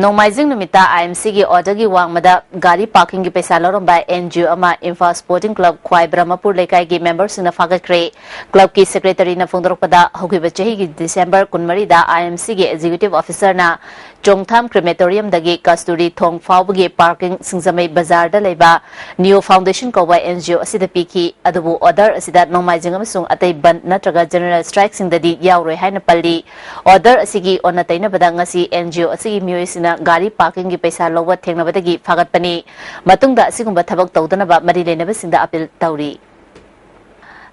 ꯅꯣꯡꯃꯥꯏꯖꯤꯡ ꯅꯨꯃꯤꯠꯇ ꯑꯥꯏ ꯑꯦꯝ ꯁꯤꯒꯤ ꯑꯣꯔꯗꯔꯒꯤ ꯋꯥꯡꯃꯗ ꯒꯥꯔꯤ ꯄꯥꯔꯀꯤꯡꯒꯤ ꯄꯩꯁꯥ ꯂꯧꯔꯝꯕ ꯑꯦꯟ ꯖꯤ ꯑꯣ ꯑꯃ ꯏꯝꯐꯥꯜ ꯁ꯭ꯄꯣꯔꯇꯤꯡ ꯀ꯭ꯂꯕ ꯈ꯭ꯋꯥꯏ ꯕ꯭ꯔꯍꯃꯄꯨꯔ ꯂꯩꯀꯥꯏꯒꯤ ꯃꯦꯝꯕꯔꯁꯤꯡꯅ ꯐꯥꯒꯠꯈ꯭ꯔꯦ꯫ ꯀ꯭ꯂꯕꯀꯤ ꯁꯦꯀ꯭ꯔꯦꯇꯔꯤꯅ ꯐꯣꯡꯗꯣꯔꯛꯄꯗ, ꯍꯧꯈꯤꯕ ꯆꯍꯤꯒꯤ ꯗꯤꯁꯦꯝꯕꯔ ꯀꯨꯟꯃꯔꯤꯗ ꯑꯥꯏ ꯑꯦꯝ ꯁꯤꯒꯤ ꯑꯦꯛꯖꯤꯀ꯭ꯌꯨꯇꯤꯚ ꯑꯣꯐꯤꯁꯔꯅ ꯆꯣꯡꯊꯥꯝ ꯀ꯭ꯔꯦꯃꯦꯇꯣꯔꯤꯌꯝꯗꯒꯤ ꯀꯁꯇꯨꯔꯤ ꯊꯣꯡ ꯐꯥꯎꯕꯒꯤ ꯄꯥꯔꯀꯤꯡ ꯁꯤꯡꯖꯃꯩ ꯕꯖꯥꯔꯗ ꯂꯩꯕ ꯅꯤꯌꯣ ꯐꯥꯎꯟꯗꯦꯁꯟ ꯀꯧꯕ ꯑꯦꯟ ꯖꯤ ꯑꯣ ꯑꯁꯤꯗ ꯄꯤꯈꯤ꯫ ꯑꯗꯨꯕꯨ ꯑꯣꯔꯗꯔ ꯑꯁꯤꯗ ꯅꯣꯡꯃꯥꯏꯖꯤꯡ ꯑꯃꯁꯨꯡ ꯑꯇꯩ ꯕꯟꯗ ꯅꯠꯇ꯭ꯔꯒ ꯖꯦꯅꯔꯦꯜ ꯁ꯭ꯇ꯭ꯔꯥꯏꯛꯁꯤꯡꯗꯗꯤ ꯌꯥꯎꯔꯣꯏ ꯍꯥꯏꯅ ꯄꯜꯂꯤ꯫ ꯑꯣꯔꯗꯔ ꯑꯁꯤꯒꯤ ꯑꯣꯟꯅ ꯇꯩꯅꯕꯗ ꯉꯁꯤ ꯑꯦꯟ ꯖꯤ ꯑꯣ ꯑꯁꯤꯒꯤ ꯃꯤꯑꯣꯏꯁꯤꯡꯅ ꯒꯥꯔꯤ ꯄꯥꯔꯀꯤꯡꯒꯤ ꯄꯩꯁꯥ ꯂꯧꯕ ꯊꯦꯡꯅꯕꯗꯒꯤ ꯐꯥꯒꯠꯄꯅꯤ꯫ ꯃꯇꯨꯡꯗ ꯑꯁꯤꯒꯨꯝꯕ ꯊꯕꯛ ꯇꯧꯗꯅꯕ ꯃꯔꯤ ꯂꯩꯅꯕꯁꯤꯡꯗ ꯑꯄꯤꯜ ꯇꯧꯔꯤ꯫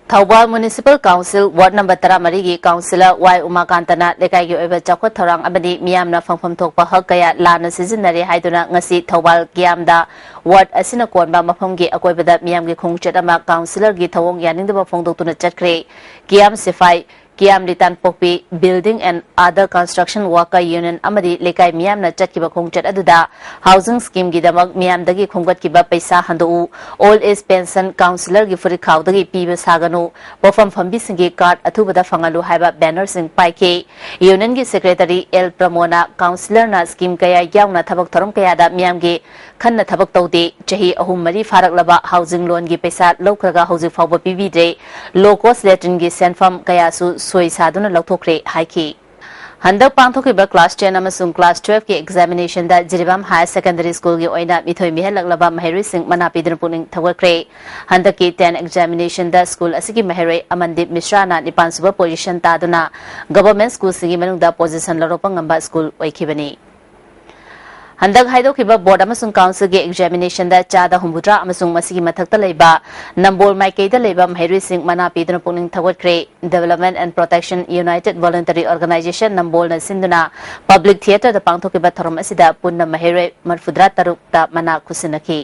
Thoubal municipal council ward number ꯇꯔꯥꯃꯔꯤꯒꯤ ꯀꯥꯎꯟꯁꯤꯂꯔ ꯋꯥꯏ ꯎꯃꯥꯀꯥꯟꯇꯅ ꯂꯩꯀꯥꯏꯒꯤ ꯑꯣꯏꯕ ꯆꯥꯎꯈꯠ ꯊꯧꯔꯥꯡ ꯑꯃꯗꯤ ꯃꯤꯌꯥꯝꯅ ꯐꯪꯐꯝ ꯊꯣꯛꯄ ꯍꯛ ꯀꯌꯥ ꯂꯥꯟꯅ ꯁꯤꯖꯤꯟꯅꯔꯦ ꯍꯥꯏꯗꯨꯅ ꯉꯁꯤ ꯊꯧꯕꯥꯜ ꯀꯤꯌꯥꯝꯗ ꯋꯥꯔꯗ ꯑꯁꯤꯅ ꯀꯣꯟꯕ ꯃꯐꯝꯒꯤ ꯑꯀꯣꯏꯕꯗ ꯃꯤꯌꯥꯝꯒꯤ ꯈꯣꯡꯆꯠ ꯑꯃ ꯀꯥꯎꯟꯁꯤꯂꯔꯒꯤ ꯊꯧꯑꯣꯡ ꯌꯥꯅꯤꯡꯗꯕ ꯐꯣꯡꯗꯣꯛꯇꯨꯅ ꯆꯠꯈ꯭ꯔꯦ꯫ ꯀꯤꯌꯥꯝ ꯁꯤꯐꯥꯏ ꯀꯤꯌꯥꯝ ꯂꯤꯇꯥꯟꯄꯣꯛꯄꯤ Building and Other Construction Worker Union ꯑꯃꯗꯤ ꯂꯩꯀꯥꯏ ꯃꯤꯌꯥꯝꯅ ꯆꯠꯈꯤꯕ ꯈꯣꯡꯆꯠ ꯑꯗꯨꯗ housing schemeꯒꯤꯗꯃꯛ ꯃꯤꯌꯥꯝꯗꯒꯤ ꯈꯣꯝꯒꯠꯈꯤꯕ ꯄꯩꯁꯥ ꯍꯟꯗꯣꯛꯎ, old age pension, councillorꯒꯤ ꯐꯨꯔꯤꯠ ꯈꯥꯎꯗꯒꯤ ꯄꯤꯕ ꯁꯥꯒꯅꯨ, ꯄꯣꯠꯐꯝ ꯐꯝꯕꯤꯁꯤꯡꯒꯤ card ꯑꯊꯨꯕꯗ ꯐꯪꯍꯜꯂꯨ ꯍꯥꯏꯕ bannerꯁꯤꯡ ꯄꯥꯏꯈꯤ꯫ Unionꯒꯤ secretary L ꯄ꯭ꯔꯃꯣꯗꯅ councillorꯅ scheme ꯀꯌꯥ ꯌꯥꯎꯅ ꯊꯕꯛ ꯊꯧꯔꯝ ꯀꯌꯥꯗ ꯃꯤꯌꯥꯝꯒꯤ ꯈꯟꯅ ꯊꯕꯛ ꯇꯧꯗꯦ꯫ ꯆꯍꯤ ꯑꯍꯨꯝ ꯃꯔꯤ ꯐꯥꯔꯛꯂꯕ housing loanꯒꯤ ꯄꯩꯁꯥ ꯂꯧꯈ꯭ꯔꯒ ꯍꯧꯖꯤꯛ ꯐꯥꯎꯕ ꯄꯤꯕꯤꯗ꯭ꯔꯦ꯫ Low cost latrineꯒꯤ ꯁꯦꯟꯐꯝ ꯀꯌꯥꯁꯨ ꯁꯣꯏ ꯁꯥꯗꯨꯅ ꯂꯧꯊꯣꯛꯈ꯭ꯔꯦ ꯍꯥꯏꯈꯤ꯫ ꯍꯟꯗꯛ ꯄꯥꯡꯊꯣꯛꯈꯤꯕ class ten ꯑꯃꯁꯨꯡ class twelveꯀꯤ examinationꯗ ꯖꯤꯔꯤꯕꯥꯝ Higher Secondary Schoolꯒꯤ ꯑꯣꯏꯅ ꯃꯤꯊꯣꯏ ꯃꯤꯍꯦꯜꯂꯛꯂꯕ ꯃꯍꯩꯔꯣꯏꯁꯤꯡ ꯃꯅꯥ ꯄꯤꯗꯨꯅ ꯄꯨꯛꯅꯤꯡ ꯊꯧꯒꯠꯈ꯭ꯔꯦ꯫ ꯍꯟꯗꯛꯀꯤ ten examinationꯗ school ꯑꯁꯤꯒꯤ ꯃꯍꯩꯔꯣꯏ ꯑꯃꯟꯗꯤꯞ ꯃꯤꯁ꯭ꯔꯥꯅ ꯅꯤꯄꯥꯟ ꯁꯨꯕ position ꯇꯥꯗꯨꯅ government schoolꯁꯤꯡꯒꯤ ꯃꯅꯨꯡꯗ position ꯂꯧꯔꯛꯄ ꯉꯝꯕ school ꯑꯣꯏꯈꯤꯕꯅꯤ꯫ ꯍꯟꯗꯛ ꯍꯥꯏꯗꯣꯛꯈꯤꯕ board ꯑꯃꯁꯨꯡ councilꯒꯤ examinationꯗ ꯆꯥꯗ ꯍꯨꯝꯐꯨꯇꯔꯥ ꯑꯃꯁꯨꯡ ꯃꯁꯤꯒꯤ ꯃꯊꯛꯇ ꯂꯩꯕ ꯅꯝꯕꯣꯜ ꯃꯥꯏꯀꯩꯗ ꯂꯩꯕ ꯃꯍꯩꯔꯣꯏꯁꯤꯡ ꯃꯅꯥ ꯄꯤꯗꯨꯅ ꯄꯨꯛꯅꯤꯡ ꯊꯧꯒꯠꯈ꯭ꯔꯦ꯫ Development and Protection United Voluntary Organisation ꯅꯝꯕꯣꯜꯅ ꯁꯤꯟꯗꯨꯅ public theatreꯗ ꯄꯥꯡꯊꯣꯛꯈꯤꯕ ꯊꯧꯔꯝ ꯑꯁꯤꯗ ꯄꯨꯟꯅ ꯃꯍꯩꯔꯣꯏ ꯃꯔꯤꯐꯨꯇꯔꯥ ꯇꯔꯨꯛꯇ ꯃꯅꯥ ꯈꯨꯠꯁꯤꯟꯅꯈꯤ꯫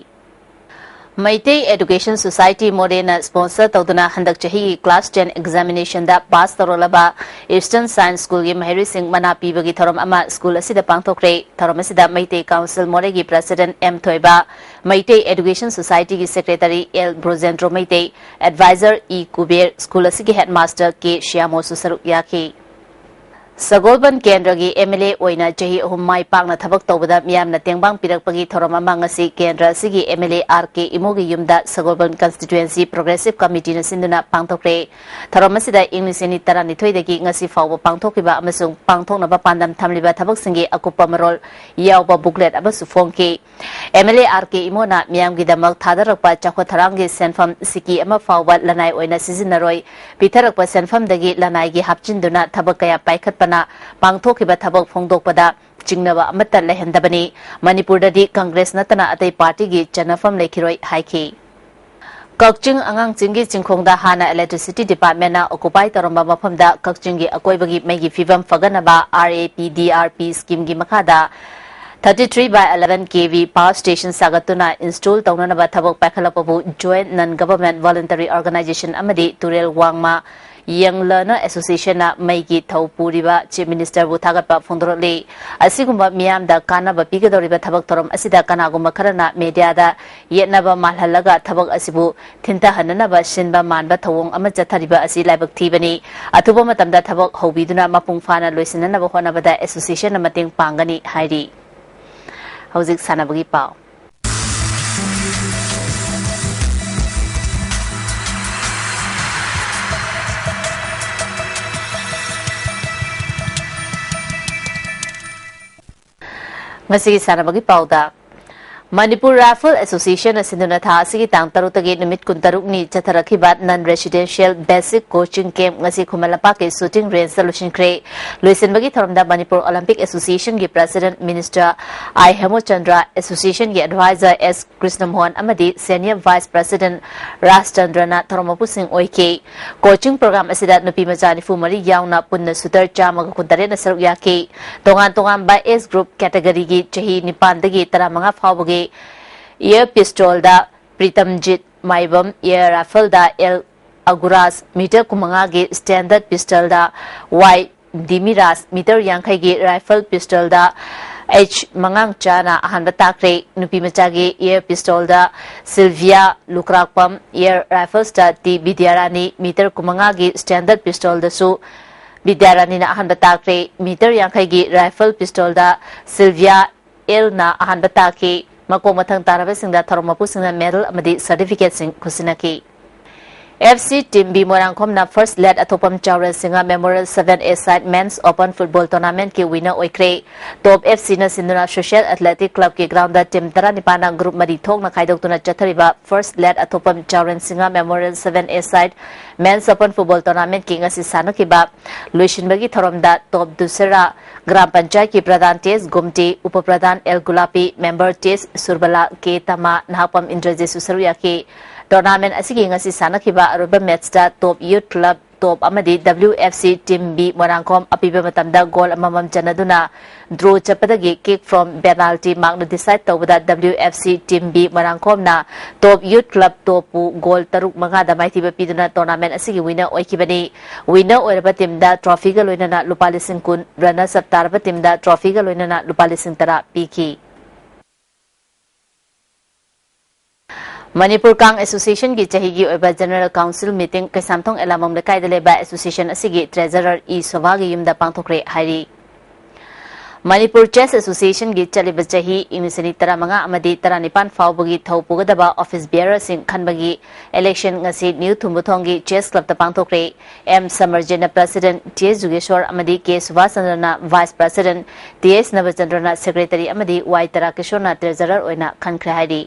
ꯃꯩꯇꯩ Education Society ꯃꯣꯔꯦꯅ sponsor ꯇꯧꯗꯨꯅ ꯍꯟꯗꯛ ꯆꯍꯤꯒꯤ class ten examinationꯗ pass ꯇꯧꯔꯛꯂꯕ Eastern Science Schoolꯒꯤ ꯃꯍꯩꯔꯣꯏꯁꯤꯡ ꯃꯅꯥ ꯄꯤꯕꯒꯤ ꯊꯧꯔꯝ ꯑꯃ school ꯑꯁꯤꯗ ꯄꯥꯡꯊꯣꯛꯈ꯭ꯔꯦ꯫ ꯊꯧꯔꯝ ꯑꯁꯤꯗ ꯃꯩꯇꯩ Council ꯃꯣꯔꯦꯒꯤ president M ꯊꯣꯏꯕ, Meitei Education Societyꯒꯤ secretary L ꯕ꯭ꯔꯣꯖꯦꯟꯗ꯭ꯔꯣ Meitei, advisor E Kuber, school ꯑꯁꯤꯒꯤ headmaster K ꯁ꯭ꯌꯥꯃꯣꯁꯨ ꯁꯔꯨꯛ ꯌꯥꯈꯤ꯫ ꯁꯒꯣꯜꯕꯟ ꯀꯦꯟꯗ꯭ꯔꯒꯤ MLA ꯑꯣꯏꯅ ꯆꯍꯤ ꯑꯍꯨꯝ ꯃꯥꯏ ꯄꯥꯛꯅ ꯊꯕꯛ ꯇꯧꯕꯗ ꯃꯤꯌꯥꯝꯅ ꯇꯦꯡꯕꯥꯡ ꯄꯤꯔꯛꯄꯒꯤ ꯊꯧꯔꯝ ꯑꯃ ꯉꯁꯤ ꯀꯦꯟꯗ꯭ꯔ ꯑꯁꯤꯒꯤ MLA R K ꯏꯃꯣꯒꯤ ꯌꯨꯝꯗ ꯁꯒꯣꯜꯕꯟ Constituency Progressive Committeeꯅ ꯁꯤꯟꯗꯨꯅ ꯄꯥꯡꯊꯣꯛꯈ꯭ꯔꯦ꯫ ꯊꯧꯔꯝ ꯑꯁꯤꯗ ꯏꯪ ꯂꯤꯁꯤꯡ ꯑꯅꯤ ꯇꯔꯥꯅꯤꯊꯣꯏꯗꯒꯤ ꯉꯁꯤ ꯐꯥꯎꯕ ꯄꯥꯡꯊꯣꯛꯈꯤꯕ ꯑꯃꯁꯨꯡ ꯄꯥꯡꯊꯣꯛꯅꯕ ꯄꯥꯟꯗꯝ ꯊꯝꯂꯤꯕ ꯊꯕꯛꯁꯤꯡꯒꯤ ꯑꯀꯨꯞꯄ ꯃꯔꯣꯜ ꯌꯥꯎꯕ booklet ꯑꯃꯁꯨ ꯐꯣꯡꯈꯤ꯫ MLA R K ꯏꯃꯣꯅ ꯃꯤꯌꯥꯝꯒꯤꯗꯃꯛ ꯊꯥꯗꯔꯛꯄ ꯆꯥꯎꯈꯠ ꯊꯧꯔꯥꯡꯒꯤ ꯁꯦꯟꯐꯝ ꯁꯤꯀꯤ ꯑꯃ ꯐꯥꯎꯕ ꯂꯅꯥꯏ ꯑꯣꯏꯅ ꯁꯤꯖꯤꯟꯅꯔꯣꯏ, ꯄꯤꯊꯔꯛꯄ ꯁꯦꯟꯐꯝꯗꯒꯤ ꯂꯅꯥꯏꯒꯤ ꯍꯥꯞꯆꯤꯟꯗꯨꯅ ꯊꯕꯛ ꯀꯌꯥ ꯄꯥꯏꯈꯠꯄꯅ ꯄꯥꯡꯊꯣꯛꯈꯤꯕ ꯊꯕꯛ ꯐꯣꯡꯗꯣꯛꯄꯗ ꯆꯤꯡꯅꯕ ꯑꯃꯠꯇ ꯂꯩꯍꯟꯗꯕꯅꯤ꯫ ꯃꯅꯤꯄꯨꯔꯗꯗꯤ Congress ꯅꯠꯇꯅ ꯑꯇꯩ partyꯒꯤ ꯆꯟꯅꯐꯝ ꯂꯩꯈꯤꯔꯣꯏ ꯍꯥꯏꯈꯤ꯫ ꯀꯛꯆꯤꯡ ꯑꯉꯥꯡꯆꯤꯡꯒꯤ ꯆꯤꯡꯈꯣꯡꯗ ꯍꯥꯟꯅ Electricity Departmentꯅ occupy ꯇꯧꯔꯝꯕ ꯃꯐꯝꯗ ꯀꯛꯆꯤꯡꯒꯤ ꯑꯀꯣꯏꯕꯒꯤ ꯃꯩꯒꯤ ꯐꯤꯕꯝ ꯐꯒꯠꯅꯕ RAPDRP schemeꯒꯤ ꯃꯈꯥꯗ thirty three by eleven KV power station ꯁꯥꯒꯠꯇꯨꯅ install ꯇꯧꯅꯅꯕ ꯊꯕꯛ ꯄꯥꯏꯈꯠꯂꯛꯄꯕꯨ Joint Non Government Voluntary Organisation ꯑꯃꯗꯤ ꯇꯨꯔꯦꯜ ꯋꯥꯡꯃ Young Learner Association ꯅ ꯃꯩꯒꯤ ꯊꯧ ꯄꯨꯔꯤꯕ Chief Minister ꯕꯨ ꯊꯥꯒꯠꯄ ꯐꯣꯡꯗꯣꯔꯛꯂꯤ꯫ ꯑꯁꯤꯒꯨꯝꯕ ꯃꯤꯌꯥꯝꯗ ꯀꯥꯟꯅꯕ ꯄꯤꯒꯗꯧꯔꯤꯕ ꯊꯕꯛ ꯊꯧꯔꯝ ꯑꯁꯤꯗ ꯀꯅꯥꯒꯨꯝꯕ ꯈꯔꯅ media ꯗ ꯌꯦꯠꯅꯕ ꯃꯥꯜꯍꯜꯂꯒ ꯊꯕꯛ ꯑꯁꯤꯕꯨ ꯊꯤꯟꯊꯍꯟꯅꯅꯕ ꯁꯤꯟꯕ ꯃꯥꯟꯕ ꯊꯧꯑꯣꯡ ꯑꯃ ꯆꯠꯊꯔꯤꯕ ꯑꯁꯤ ꯂꯥꯏꯕꯛ ꯊꯤꯕꯅꯤ꯫ ꯑꯊꯨꯕ ꯃꯇꯝꯗ ꯊꯕꯛ ꯍꯧꯕꯤꯗꯨꯅ ꯃꯄꯨꯡ ꯐꯥꯅ ꯂꯣꯏꯁꯤꯟꯅꯅꯕ ꯍꯣꯠꯅꯕꯗ association ꯅ ꯃꯇꯦꯡ ꯄꯥꯡꯒꯅꯤ ꯍꯥꯏꯔꯤ꯫ ꯍꯧꯖꯤꯛ ꯁꯥꯟꯅꯕꯒꯤ ꯄꯥꯎ꯫ ꯉꯁꯤꯒꯤ ꯁꯥꯟꯅꯕꯒꯤ ꯄꯥꯎꯗ, Manipur Rifle Association ꯅ ꯁꯤꯟꯗꯨꯅ ꯊꯥ ꯑꯁꯤꯒꯤ ꯇꯥꯡ ꯇꯔꯨꯛꯇꯒꯤ ꯅꯨꯃꯤꯠ ꯀꯨꯟꯇꯔꯨꯛꯅꯤ ꯆꯠꯊꯔꯛꯈꯤꯕ non residential basic coaching camp ꯉꯁꯤ ꯈꯨꯃꯟ ꯂꯝꯄꯥꯛꯀꯤ shooting range ꯇ ꯂꯣꯏꯁꯤꯟꯈ꯭ꯔꯦ꯫ ꯂꯣꯏꯁꯤꯟꯕꯒꯤ ꯊꯧꯔꯝꯗ Manipur Olympic Association ꯒꯤ President Minister I ꯍꯦꯃꯆꯟꯗ꯭ꯔ, Association ꯒꯤ Advisor S ꯀ꯭ꯔꯤꯁꯅꯃꯣꯍꯟ ꯑꯃꯗꯤ Senior Vice President ꯔꯥꯖꯆꯟꯗ꯭ꯔꯅ ꯊꯧꯔꯝ ꯃꯄꯨꯁꯤꯡ ꯑꯣꯏꯈꯤ꯫ Coaching program ꯑꯁꯤꯗ ꯅꯨꯄꯤ ꯃꯆꯥ ꯅꯤꯐꯨ ꯃꯔꯤ ꯌꯥꯎꯅ ꯄꯨꯟꯅ shooter ꯆꯥꯝꯃꯒ ꯀꯨꯟꯇꯔꯦꯠꯅ ꯁꯔꯨꯛ ꯌꯥꯈꯤ꯫ ꯇꯣꯉꯥꯟ ꯇꯣꯉꯥꯟꯕ age group category ꯒꯤ ꯆꯍꯤ ꯅꯤꯄꯥꯟꯗꯒꯤ ꯇꯔꯥꯃꯉꯥ ꯐꯥꯎꯕꯒꯤ air pistol ꯗ ꯄ꯭ꯔꯤꯇꯝꯖꯤꯠ ꯃꯥꯏꯕꯝ, air rifle ꯗ L ꯑꯒꯨꯔꯥꯖ, meter ꯀꯨꯟꯃꯉꯥꯒꯤ standard pistol ꯗ Y ꯗꯤꯃꯤꯔꯥꯖ, meter ꯌꯥꯡꯈꯩꯒꯤ rifle pistol ꯗ H ꯃꯉꯥꯡꯆꯥꯅ ꯑꯍꯥꯟꯕ ꯇꯥꯈ꯭ꯔꯦ꯫ ꯅꯨꯄꯤ ꯃꯆꯥꯒꯤ air pistol ꯗ ꯁꯤꯜꯚꯤꯌꯥ ꯂꯨꯀ꯭ꯔꯥꯛꯄꯝ, air rifles ꯇ ꯇꯤ ꯕꯤꯗ꯭ꯌꯥꯔꯥꯅꯤ, meter ꯀꯨꯟꯃꯉꯥꯒꯤ standard pistol ꯗꯁꯨ ꯕꯤꯗ꯭ꯌꯥꯔꯥꯅꯤꯅ ꯑꯍꯥꯟꯕ ꯇꯥꯈ꯭ꯔꯦ꯫ Meter ꯌꯥꯡꯈꯩꯒꯤ rifle pistol ꯗ ꯁꯤꯜꯚꯤꯌꯥ ꯑꯦꯜꯅ ꯑꯍꯥꯟꯕ ꯇꯥꯈꯤ꯫ ꯃꯀꯣꯛ ꯃꯊꯪ ꯇꯥꯔꯕꯁꯤꯡꯗ ꯊꯧꯔꯝ ꯃꯄꯨꯁꯤꯡꯅ medal ꯑꯃꯗꯤ certificate ꯁꯤꯡ ꯈꯨꯠꯁꯤꯟꯅꯈꯤ꯫ F C team B ꯃꯣꯏꯔꯥꯡꯈꯣꯝꯅ first ꯂꯦꯠ Athokpam Chauren Singh Memorial seven A side Men's Open Football Tournament ꯀꯤ winner ꯑꯣꯏꯈ꯭ꯔꯦ꯫ Top F C ꯅ ꯁꯤꯟꯗꯨꯅ Social Athletic Club ꯀꯤ ground ꯗ team ꯇꯔꯥꯅꯤꯄꯥꯟꯅ group ꯃꯔꯤ ꯊꯣꯛꯅ ꯈꯥꯏꯗꯣꯛꯇꯨꯅ ꯆꯠꯊꯔꯤꯕ first ꯂꯦꯠ Athokpam Chauren Singh Memorial seven A side Men's Open Football Tournament ꯀꯤ ꯉꯁꯤ ꯁꯥꯟꯅꯈꯤꯕ ꯂꯣꯏꯁꯤꯟꯕꯒꯤ ꯊꯧꯔꯝꯗ Top ꯗꯨꯁꯦꯔꯥ ꯒ꯭ꯔꯥꯝ ꯄꯟꯆꯥꯌꯠꯀꯤ ꯄ꯭ꯔꯙꯥꯟ ꯇꯤ ꯑꯦꯁ ꯒꯨꯝꯇꯤ, ꯎꯄ ꯄ꯭ꯔꯙꯥꯟ ꯑꯦꯜ ꯒꯨꯂꯥꯄꯤ, member ꯇꯤ ꯑꯦꯁ ꯁꯨꯔꯕꯂꯥ, ꯀꯦ ꯇꯃꯥ, ꯅꯍꯥꯛꯄꯝ ꯏꯟꯗ꯭ꯔꯖꯤꯠꯁꯨ ꯁꯔꯨꯛ ꯌꯥꯈꯤ꯫ Tournament ꯑꯁꯤꯒꯤ ꯉꯁꯤ ꯁꯥꯟꯅꯈꯤꯕ ꯑꯔꯣꯏꯕ matchꯇ Top Youth Club Top ꯑꯃꯗꯤ W F C Team B Moirangkhom ꯑꯄꯤꯕ ꯃꯇꯝꯗ goal ꯑꯃꯃꯝ ꯆꯟꯅꯗꯨꯅ draw ꯆꯠꯄꯗꯒꯤ kick from penalty markꯅ decide ꯇꯧꯕꯗ W F C Team B ꯃꯣꯏꯔꯥꯡꯈꯣꯝꯅ Top Youth Club Topꯄꯨ goal ꯇꯔꯨꯛ ꯃꯉꯥꯗ ꯃꯥꯏꯊꯤꯕ ꯄꯤꯗꯨꯅ tournament ꯑꯁꯤꯒꯤ winner ꯑꯣꯏꯈꯤꯕꯅꯤ꯫ Winner ꯑꯣꯏꯔꯕ teamꯗ trophyꯒ ꯂꯣꯏꯅꯅ ꯂꯨꯄꯥ ꯂꯤꯁꯤꯡ ꯀꯨꯟ, runners up ꯇꯥꯔꯕ teamꯗ trophyꯒ ꯂꯣꯏꯅꯅ ꯂꯨꯄꯥ ꯂꯤꯁꯤꯡ ꯇꯔꯥ ꯄꯤꯈꯤ꯫ ꯃꯅꯤꯄꯨꯔ ꯀꯥꯡ Associationꯒꯤ ꯆꯍꯤꯒꯤ ꯑꯣꯏꯕ General Council meeting ꯀꯩꯁꯥꯝꯊꯣꯡ ꯑꯦꯂꯥꯃꯝ ꯂꯩꯀꯥꯏꯗ ꯂꯩꯕ association ꯑꯁꯤꯒꯤ treasurer ꯏ ꯁꯣꯚꯥꯒꯤ ꯌꯨꯝꯗ ꯄꯥꯡꯊꯣꯛꯈ꯭ꯔꯦ ꯍꯥꯏꯔꯤ꯫ ꯃꯅꯤꯄꯨꯔ Chess Associationꯒꯤ ꯆꯠꯂꯤꯕ ꯆꯍꯤ ꯏꯪ ꯂꯤꯁꯤꯡ ꯑꯅꯤ ꯇꯔꯥꯃꯉꯥ ꯑꯃꯗꯤ ꯇꯔꯥꯅꯤꯄꯥꯟ ꯐꯥꯎꯕꯒꯤ ꯊꯧ ꯄꯨꯒꯗꯕ office bearerꯁꯤꯡ ꯈꯟꯕꯒꯤ election ꯉꯁꯤ ꯅ꯭ꯌꯨ ꯊꯨꯝꯕꯊꯣꯡꯒꯤ Chess Clubꯇ ꯄꯥꯡꯊꯣꯛꯈ꯭ꯔꯦ꯫ ꯑꯦꯝ ꯁꯃꯔꯖꯤꯠꯅ president, ꯇꯤ ꯑꯦꯁ ꯖꯨꯒꯦꯁ꯭ꯋꯔ ꯑꯃꯗꯤ ꯀꯦ ꯁꯨꯚꯥꯁ ꯆꯟꯗ꯭ꯔꯅ vice president, ꯇꯤ ꯑꯦꯁ ꯅꯕꯆꯟꯗ꯭ꯔꯅ secretary ꯑꯃꯗꯤ ꯋꯥꯏ ꯇꯔꯥꯀꯤꯁꯣꯔꯅ treasurer ꯑꯣꯏꯅ ꯈꯟꯈ꯭ꯔꯦ ꯍꯥꯏꯔꯤ꯫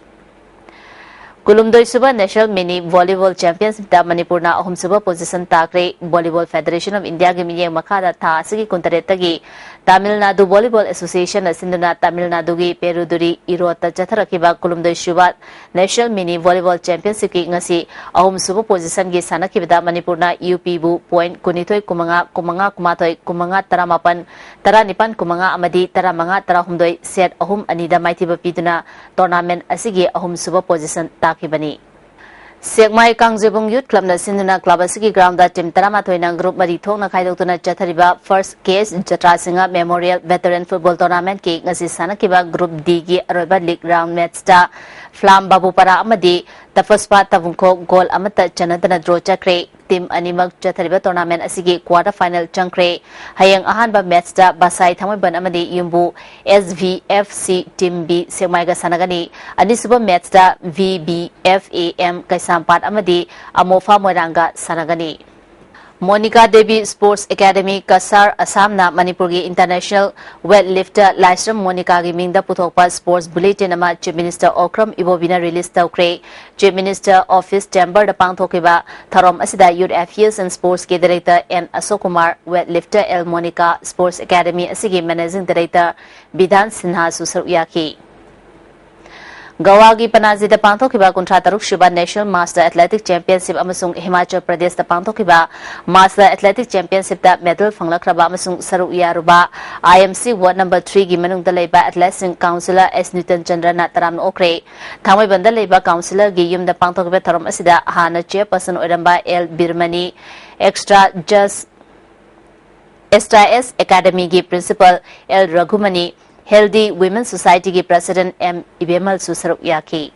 ꯀꯨꯟꯍꯨꯝꯗꯣꯏ ꯁꯨꯕ National Mini Volleyball Championshipꯇ ꯃꯅꯤꯄꯨꯔꯅ ꯑꯍꯨꯝꯁꯨꯕ position ꯇꯥꯈ꯭ꯔꯦ꯫ Volleyball Federation of Indiaꯒꯤ ꯃꯤꯠꯌꯦꯡ ꯃꯈꯥꯗ ꯊꯥ ꯑꯁꯤꯒꯤ ꯀꯨꯟꯇꯔꯦꯠꯇꯒꯤ Tamil Nadu Volleyball Associationꯅ ꯁꯤꯟꯗꯨꯅ ꯇꯥꯃꯤꯜ ꯅꯥꯗꯨꯒꯤ ꯄꯦꯔꯨꯗꯨꯔꯤ ꯏꯔꯣꯠꯇ ꯆꯠꯊꯔꯛꯈꯤꯕ ꯀꯨꯟꯍꯨꯝꯗꯣꯏ ꯁꯨꯕ National Mini Volleyball Championshipꯀꯤ ꯉꯁꯤ ꯑꯍꯨꯝꯁꯨꯕ positionꯒꯤ ꯁꯥꯟꯅꯈꯤꯕꯗ ꯃꯅꯤꯄꯨꯔꯅ ꯌꯨ ꯄꯤꯕꯨ point ꯀꯨꯟꯅꯤꯊꯣꯏ, ꯀꯨꯟꯃꯉꯥ, ꯀꯨꯟꯃꯉꯥ, ꯀꯨꯟꯃꯥꯊꯣꯏ, ꯀꯨꯟꯃꯉꯥ, ꯇꯔꯥꯃꯥꯄꯟ, ꯇꯔꯥꯅꯤꯄꯥꯟ, ꯀꯨꯟꯃꯉꯥ ꯑꯃꯗꯤ ꯇꯔꯥꯃꯉꯥ, ꯇꯔꯥꯍꯨꯝꯗꯣꯏ set ꯑꯍꯨꯝ ꯑꯅꯤꯗ ꯃꯥꯏꯊꯤꯕ ꯄꯤꯗꯨꯅ tournament ꯑꯁꯤꯒꯤ ꯑꯍꯨꯝꯁꯨꯕ position ꯇꯥꯈꯤꯕꯅꯤ꯫ ꯁꯦꯛꯃꯥꯏ ꯀꯥꯡꯖꯩꯕꯨꯡ Youth Clubꯅ ꯁꯤꯟꯗꯨꯅ club ꯑꯁꯤꯒꯤ groundꯗ team ꯇꯔꯥꯃꯥꯊꯣꯏꯅ group ꯃꯔꯤ ꯊꯣꯛꯅ ꯈꯥꯏꯗꯣꯛꯇꯨꯅ ꯆꯠꯊꯔꯤꯕ First ꯀꯦ ꯑꯦꯁ ꯖꯇ꯭ꯔꯥ ꯁꯤꯡꯍ Memorial Veteran Football Tournamentꯀꯤ ꯉꯁꯤ ꯁꯥꯟꯅꯈꯤꯕ Group Dꯒꯤ ꯑꯔꯣꯏꯕ league round matchꯇ ꯐ꯭ꯂꯥꯝ ꯕꯥꯕꯨꯄꯥꯔꯥ ꯑꯃꯗꯤ ꯇꯐꯁꯄꯥ ꯇꯥꯕꯨꯡꯈꯣꯛ goal ꯑꯃꯠꯇ ꯆꯟꯅꯗꯅ draw ꯆꯠꯈ꯭ꯔꯦ꯫ Team ꯑꯅꯤꯃꯛ ꯆꯠꯊꯔꯤꯕ tournamentꯑꯁꯤꯒꯤ quarter final ꯆꯪꯈ꯭ꯔꯦ꯫ ꯍꯌꯦꯡ ꯑꯍꯥꯟꯕ matchꯇ ꯕꯁꯥꯏ ꯊꯥꯡꯃꯩꯕꯟ ꯑꯃꯗꯤ ꯌꯨꯝꯕꯨ S V F C Team B ꯁꯦꯛꯃꯥꯏꯒ ꯁꯥꯟꯅꯒꯅꯤ꯫ ꯑꯅꯤꯁꯨꯕ matchꯇ V B F A M ꯀꯩꯁꯥꯝꯄꯥꯠ ꯑꯃꯗꯤ ꯑꯃꯣꯐꯥ ꯃꯣꯏꯔꯥꯡꯒ ꯁꯥꯟꯅꯒꯅꯤ꯫ ꯃꯣꯅꯤꯀꯥ ꯗꯦꯕꯤ Sports Academy ꯀꯁꯥꯔ ꯑꯁꯥꯝꯅ ꯃꯅꯤꯄꯨꯔꯒꯤ international weightlifter ꯂꯥꯏꯁ꯭ꯔꯝ ꯃꯣꯅꯤꯀꯥꯒꯤ ꯃꯤꯡꯗ ꯄꯨꯊꯣꯛꯄ sports bulletin ꯑꯃ Chief Minister ꯑꯣꯀ꯭ꯔꯝ ꯏꯕꯣꯕꯤꯅ release ꯇꯧꯈ꯭ꯔꯦ꯫ Chief Minister Office Chamberꯗ ꯄꯥꯡꯊꯣꯛꯈꯤꯕ ꯊꯧꯔꯝ ꯑꯁꯤꯗ Youth Affairs and Sportsꯀꯤ Director N Ashok Kumar, weightlifter L Monica, Sports Academy ꯑꯁꯤꯒꯤ Managing Director ꯕꯤꯙꯥꯟ ꯁꯤꯟꯍꯥꯁꯨ ꯁꯔꯨꯛ ꯌꯥꯈꯤ꯫ ꯒꯋꯥꯒꯤ ꯄꯅꯥꯖꯤꯗ ꯄꯥꯡꯊꯣꯛꯈꯤꯕ ꯀꯨꯟꯊ꯭ꯔꯥ ꯇꯔꯨꯛ ꯁꯨꯕ National Master Athletic Championship ꯑꯃꯁꯨꯡ ꯍꯤꯃꯥꯆꯜ ꯄ꯭ꯔꯗꯦꯁꯇ ꯄꯥꯡꯊꯣꯛꯈꯤꯕ Master Athletic Championshipꯇ medal ꯐꯪꯂꯛꯈ꯭ꯔꯕ ꯑꯃꯁꯨꯡ ꯁꯔꯨꯛ ꯌꯥꯔꯨꯕ I M C Ward number three ꯒꯤ ꯃꯅꯨꯡꯗ ꯂꯩꯕ athleteꯁꯤꯡ Councillor S ꯅ꯭ꯌꯨꯇꯟ ꯆꯟꯗ꯭ꯔꯅ ꯇꯔꯥꯝꯅ ꯑꯣꯛꯈ꯭ꯔꯦ꯫ ꯊꯥꯡꯃꯩꯕꯟꯗ ꯂꯩꯕ Councillorꯒꯤ ꯌꯨꯝꯗ ꯄꯥꯡꯊꯣꯛꯈꯤꯕ ꯊꯧꯔꯝ ꯑꯁꯤꯗ ꯍꯥꯟꯅ chairperson ꯑꯣꯏꯔꯝꯕ L ꯕꯤꯔꯃꯅꯤ, Extra Just Extra S Academyꯒꯤ principal L ꯔꯘꯨꯃꯅꯤ, Healthy Women Societyꯒꯤ president M ꯏꯕꯦꯝꯃꯜꯁꯨ ꯁꯔꯨꯛ ꯌꯥꯈꯤ꯫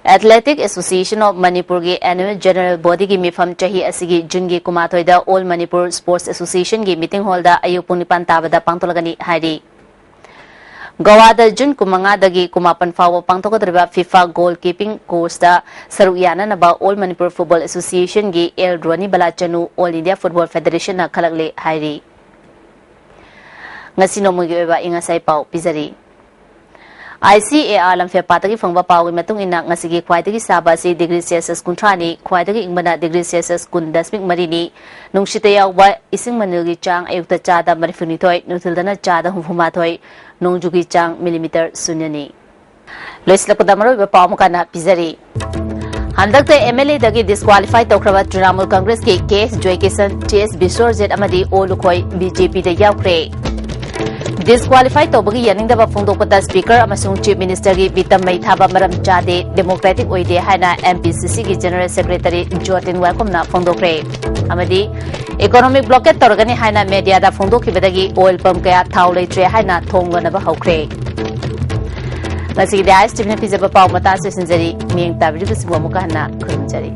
Athletic Association of Manipurꯒꯤ annual general bodyꯒꯤ ꯃꯤꯐꯝ ꯆꯍꯤ ꯑꯁꯤꯒꯤ ꯖꯨꯟꯒꯤ ꯀꯨꯟꯃꯥꯊꯣꯏꯗ All Manipur Sports Associationꯒꯤ meeting hallꯗ ꯑꯌꯨꯛ ꯄꯨꯡ ꯅꯤꯄꯥꯟ ꯇꯥꯕꯗ ꯄꯥꯡꯊꯣꯛꯂꯒꯅꯤ ꯍꯥꯏꯔꯤ꯫ ꯒꯋꯥꯗ ꯖꯨꯟ ꯀꯨꯟꯃꯉꯥꯗꯒꯤ ꯀꯨꯟꯃꯥꯄꯟ ꯐꯥꯎꯕ ꯄꯥꯡꯊꯣꯛꯀꯗꯧꯔꯤꯕ FIFA goal keeping courseꯇ ꯁꯔꯨꯛ ꯌꯥꯅꯅꯕ All Manipur Football Associationꯒꯤ L ꯔꯣꯅꯤ ꯕꯂꯥꯆꯅꯨ All India Football Federationꯅ ꯈꯜꯂꯛꯂꯦ ꯍꯥꯏꯔꯤ꯫ ꯉꯁꯤ ꯅꯣꯡꯃꯒꯤ ꯑꯣꯏꯕ ꯑꯏꯪ ꯑꯁꯥꯒꯤ ꯄꯥꯎ ꯄꯤꯖꯔꯤ꯫ I C A R ꯂꯝꯐꯦꯜ ꯄꯥꯠꯇꯒꯤ ꯐꯪꯕ ꯄꯥꯎꯒꯤ ꯃꯇꯨꯡ ꯏꯟꯅ, ꯉꯁꯤꯒꯤ ꯈ꯭ꯋꯥꯏꯗꯒꯤ ꯁꯥꯕ ꯑꯁꯤ degree Celsius ꯀꯨꯟꯊ꯭ꯔꯥꯅꯤ, ꯈ꯭ꯋꯥꯏꯗꯒꯤ ꯏꯪꯕꯅ degree Celsius ꯀꯨꯟ ꯗꯁꯃꯤꯛ ꯃꯔꯤꯅꯤ꯫ ꯅꯨꯡꯁꯤꯠꯇ ꯌꯥꯎꯕ ꯏꯁꯤꯡ ꯃꯅꯤꯜꯒꯤ ꯆꯥꯡ ꯑꯌꯨꯛꯇ ꯆꯥꯗ ꯃꯔꯤꯐꯨꯅꯤꯊꯣꯏ, ꯅꯨꯡꯊꯤꯜꯗꯅ ꯆꯥꯗ ꯍꯨꯝꯐꯨꯃꯥꯊꯣꯏ, ꯅꯣꯡꯖꯨꯒꯤ ꯆꯥꯡ millimeter ꯁꯨꯟꯌꯅꯤ꯫ ꯂꯣꯏꯁꯤꯜꯂꯛꯄꯗ ꯃꯔꯨꯑꯣꯏꯕ ꯄꯥꯎ ꯑꯃꯨꯛ ꯍꯟꯅ ꯄꯤꯖꯔꯤ꯫ ꯍꯟꯗꯛꯇ M L Aꯗꯒꯤ disqualify ꯇꯧꯈ꯭ꯔꯕ Trinamool Congressꯀꯤ K S ꯖꯣꯏꯀꯤꯁꯟ, T S ꯕꯤꯁ꯭ꯋꯔꯖꯤꯠ ꯑꯃꯗꯤ O ꯂꯨꯈꯣꯏ B J Pꯗ ꯌꯥꯎꯈ꯭ꯔꯦ꯫ Disqualify ꯇꯧꯕꯒꯤ ꯌꯥꯅꯤꯡꯗꯕ ꯐꯣꯡꯗꯣꯛꯄꯗ Speaker ꯑꯃꯁꯨꯡ Chief Ministerꯒꯤ ꯚꯤꯇꯝ ꯃꯩ ꯊꯥꯕ ꯃꯔꯝ ꯆꯥꯗꯦ, democratic ꯑꯣꯏꯗꯦ ꯍꯥꯏꯅ M P C Cꯒꯤ General Secretary ꯖꯣꯔꯇꯤꯟ ꯋꯥꯏꯈꯣꯝꯅ ꯐꯣꯡꯗꯣꯛꯈ꯭ꯔꯦ꯫ ꯑꯃꯗꯤ economic blockade ꯇꯧꯔꯒꯅꯤ ꯍꯥꯏꯅ mediaꯗ ꯐꯣꯡꯗꯣꯛꯈꯤꯕꯗꯒꯤ oil pump ꯀꯌꯥ ꯊꯥꯎ ꯂꯩꯇ꯭ꯔꯦ ꯍꯥꯏꯅ ꯊꯣꯡ ꯂꯣꯟꯅꯕ ꯍꯧꯈ꯭ꯔꯦ꯫ ꯉꯁꯤꯒꯤꯗꯤ I S T Vꯅ ꯄꯤꯖꯕ ꯄꯥꯎ ꯃꯇꯥꯡ ꯑꯁꯤꯗ ꯂꯣꯏꯁꯤꯟꯖꯔꯤ꯫ ꯃꯤꯠꯌꯦꯡ ꯇꯥꯕꯤꯔꯤꯕꯁꯤꯡꯕꯨ ꯑꯃꯨꯛꯀ ꯍꯟꯅ ꯈꯨꯔꯨꯝꯖꯔꯤ꯫